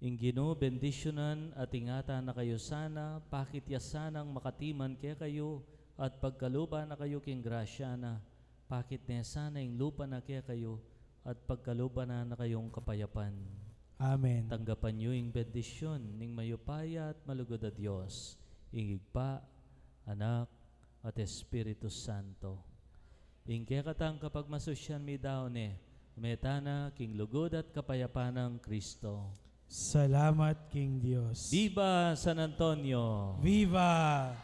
Ing Ginu bendisyunan at ingatan na kayu sana, pakit ya sanang makatiman kekayu, at pagkaluban na kayu king grasya na, pakit ne sana ing lupa na kekayu, at pagkaluban na kayung kapayapan. Amen. Tanggapan yu ing bendisyun ning mayupaya at malugud a Dios, ing Ibpa, Anak, at Espiritu Santo. Ing kekatang kapagmasusyan midaun ne, meta na king lugud at kapayapan nang Kristo. Salamat king Dios. Viva San Antonio! Viva!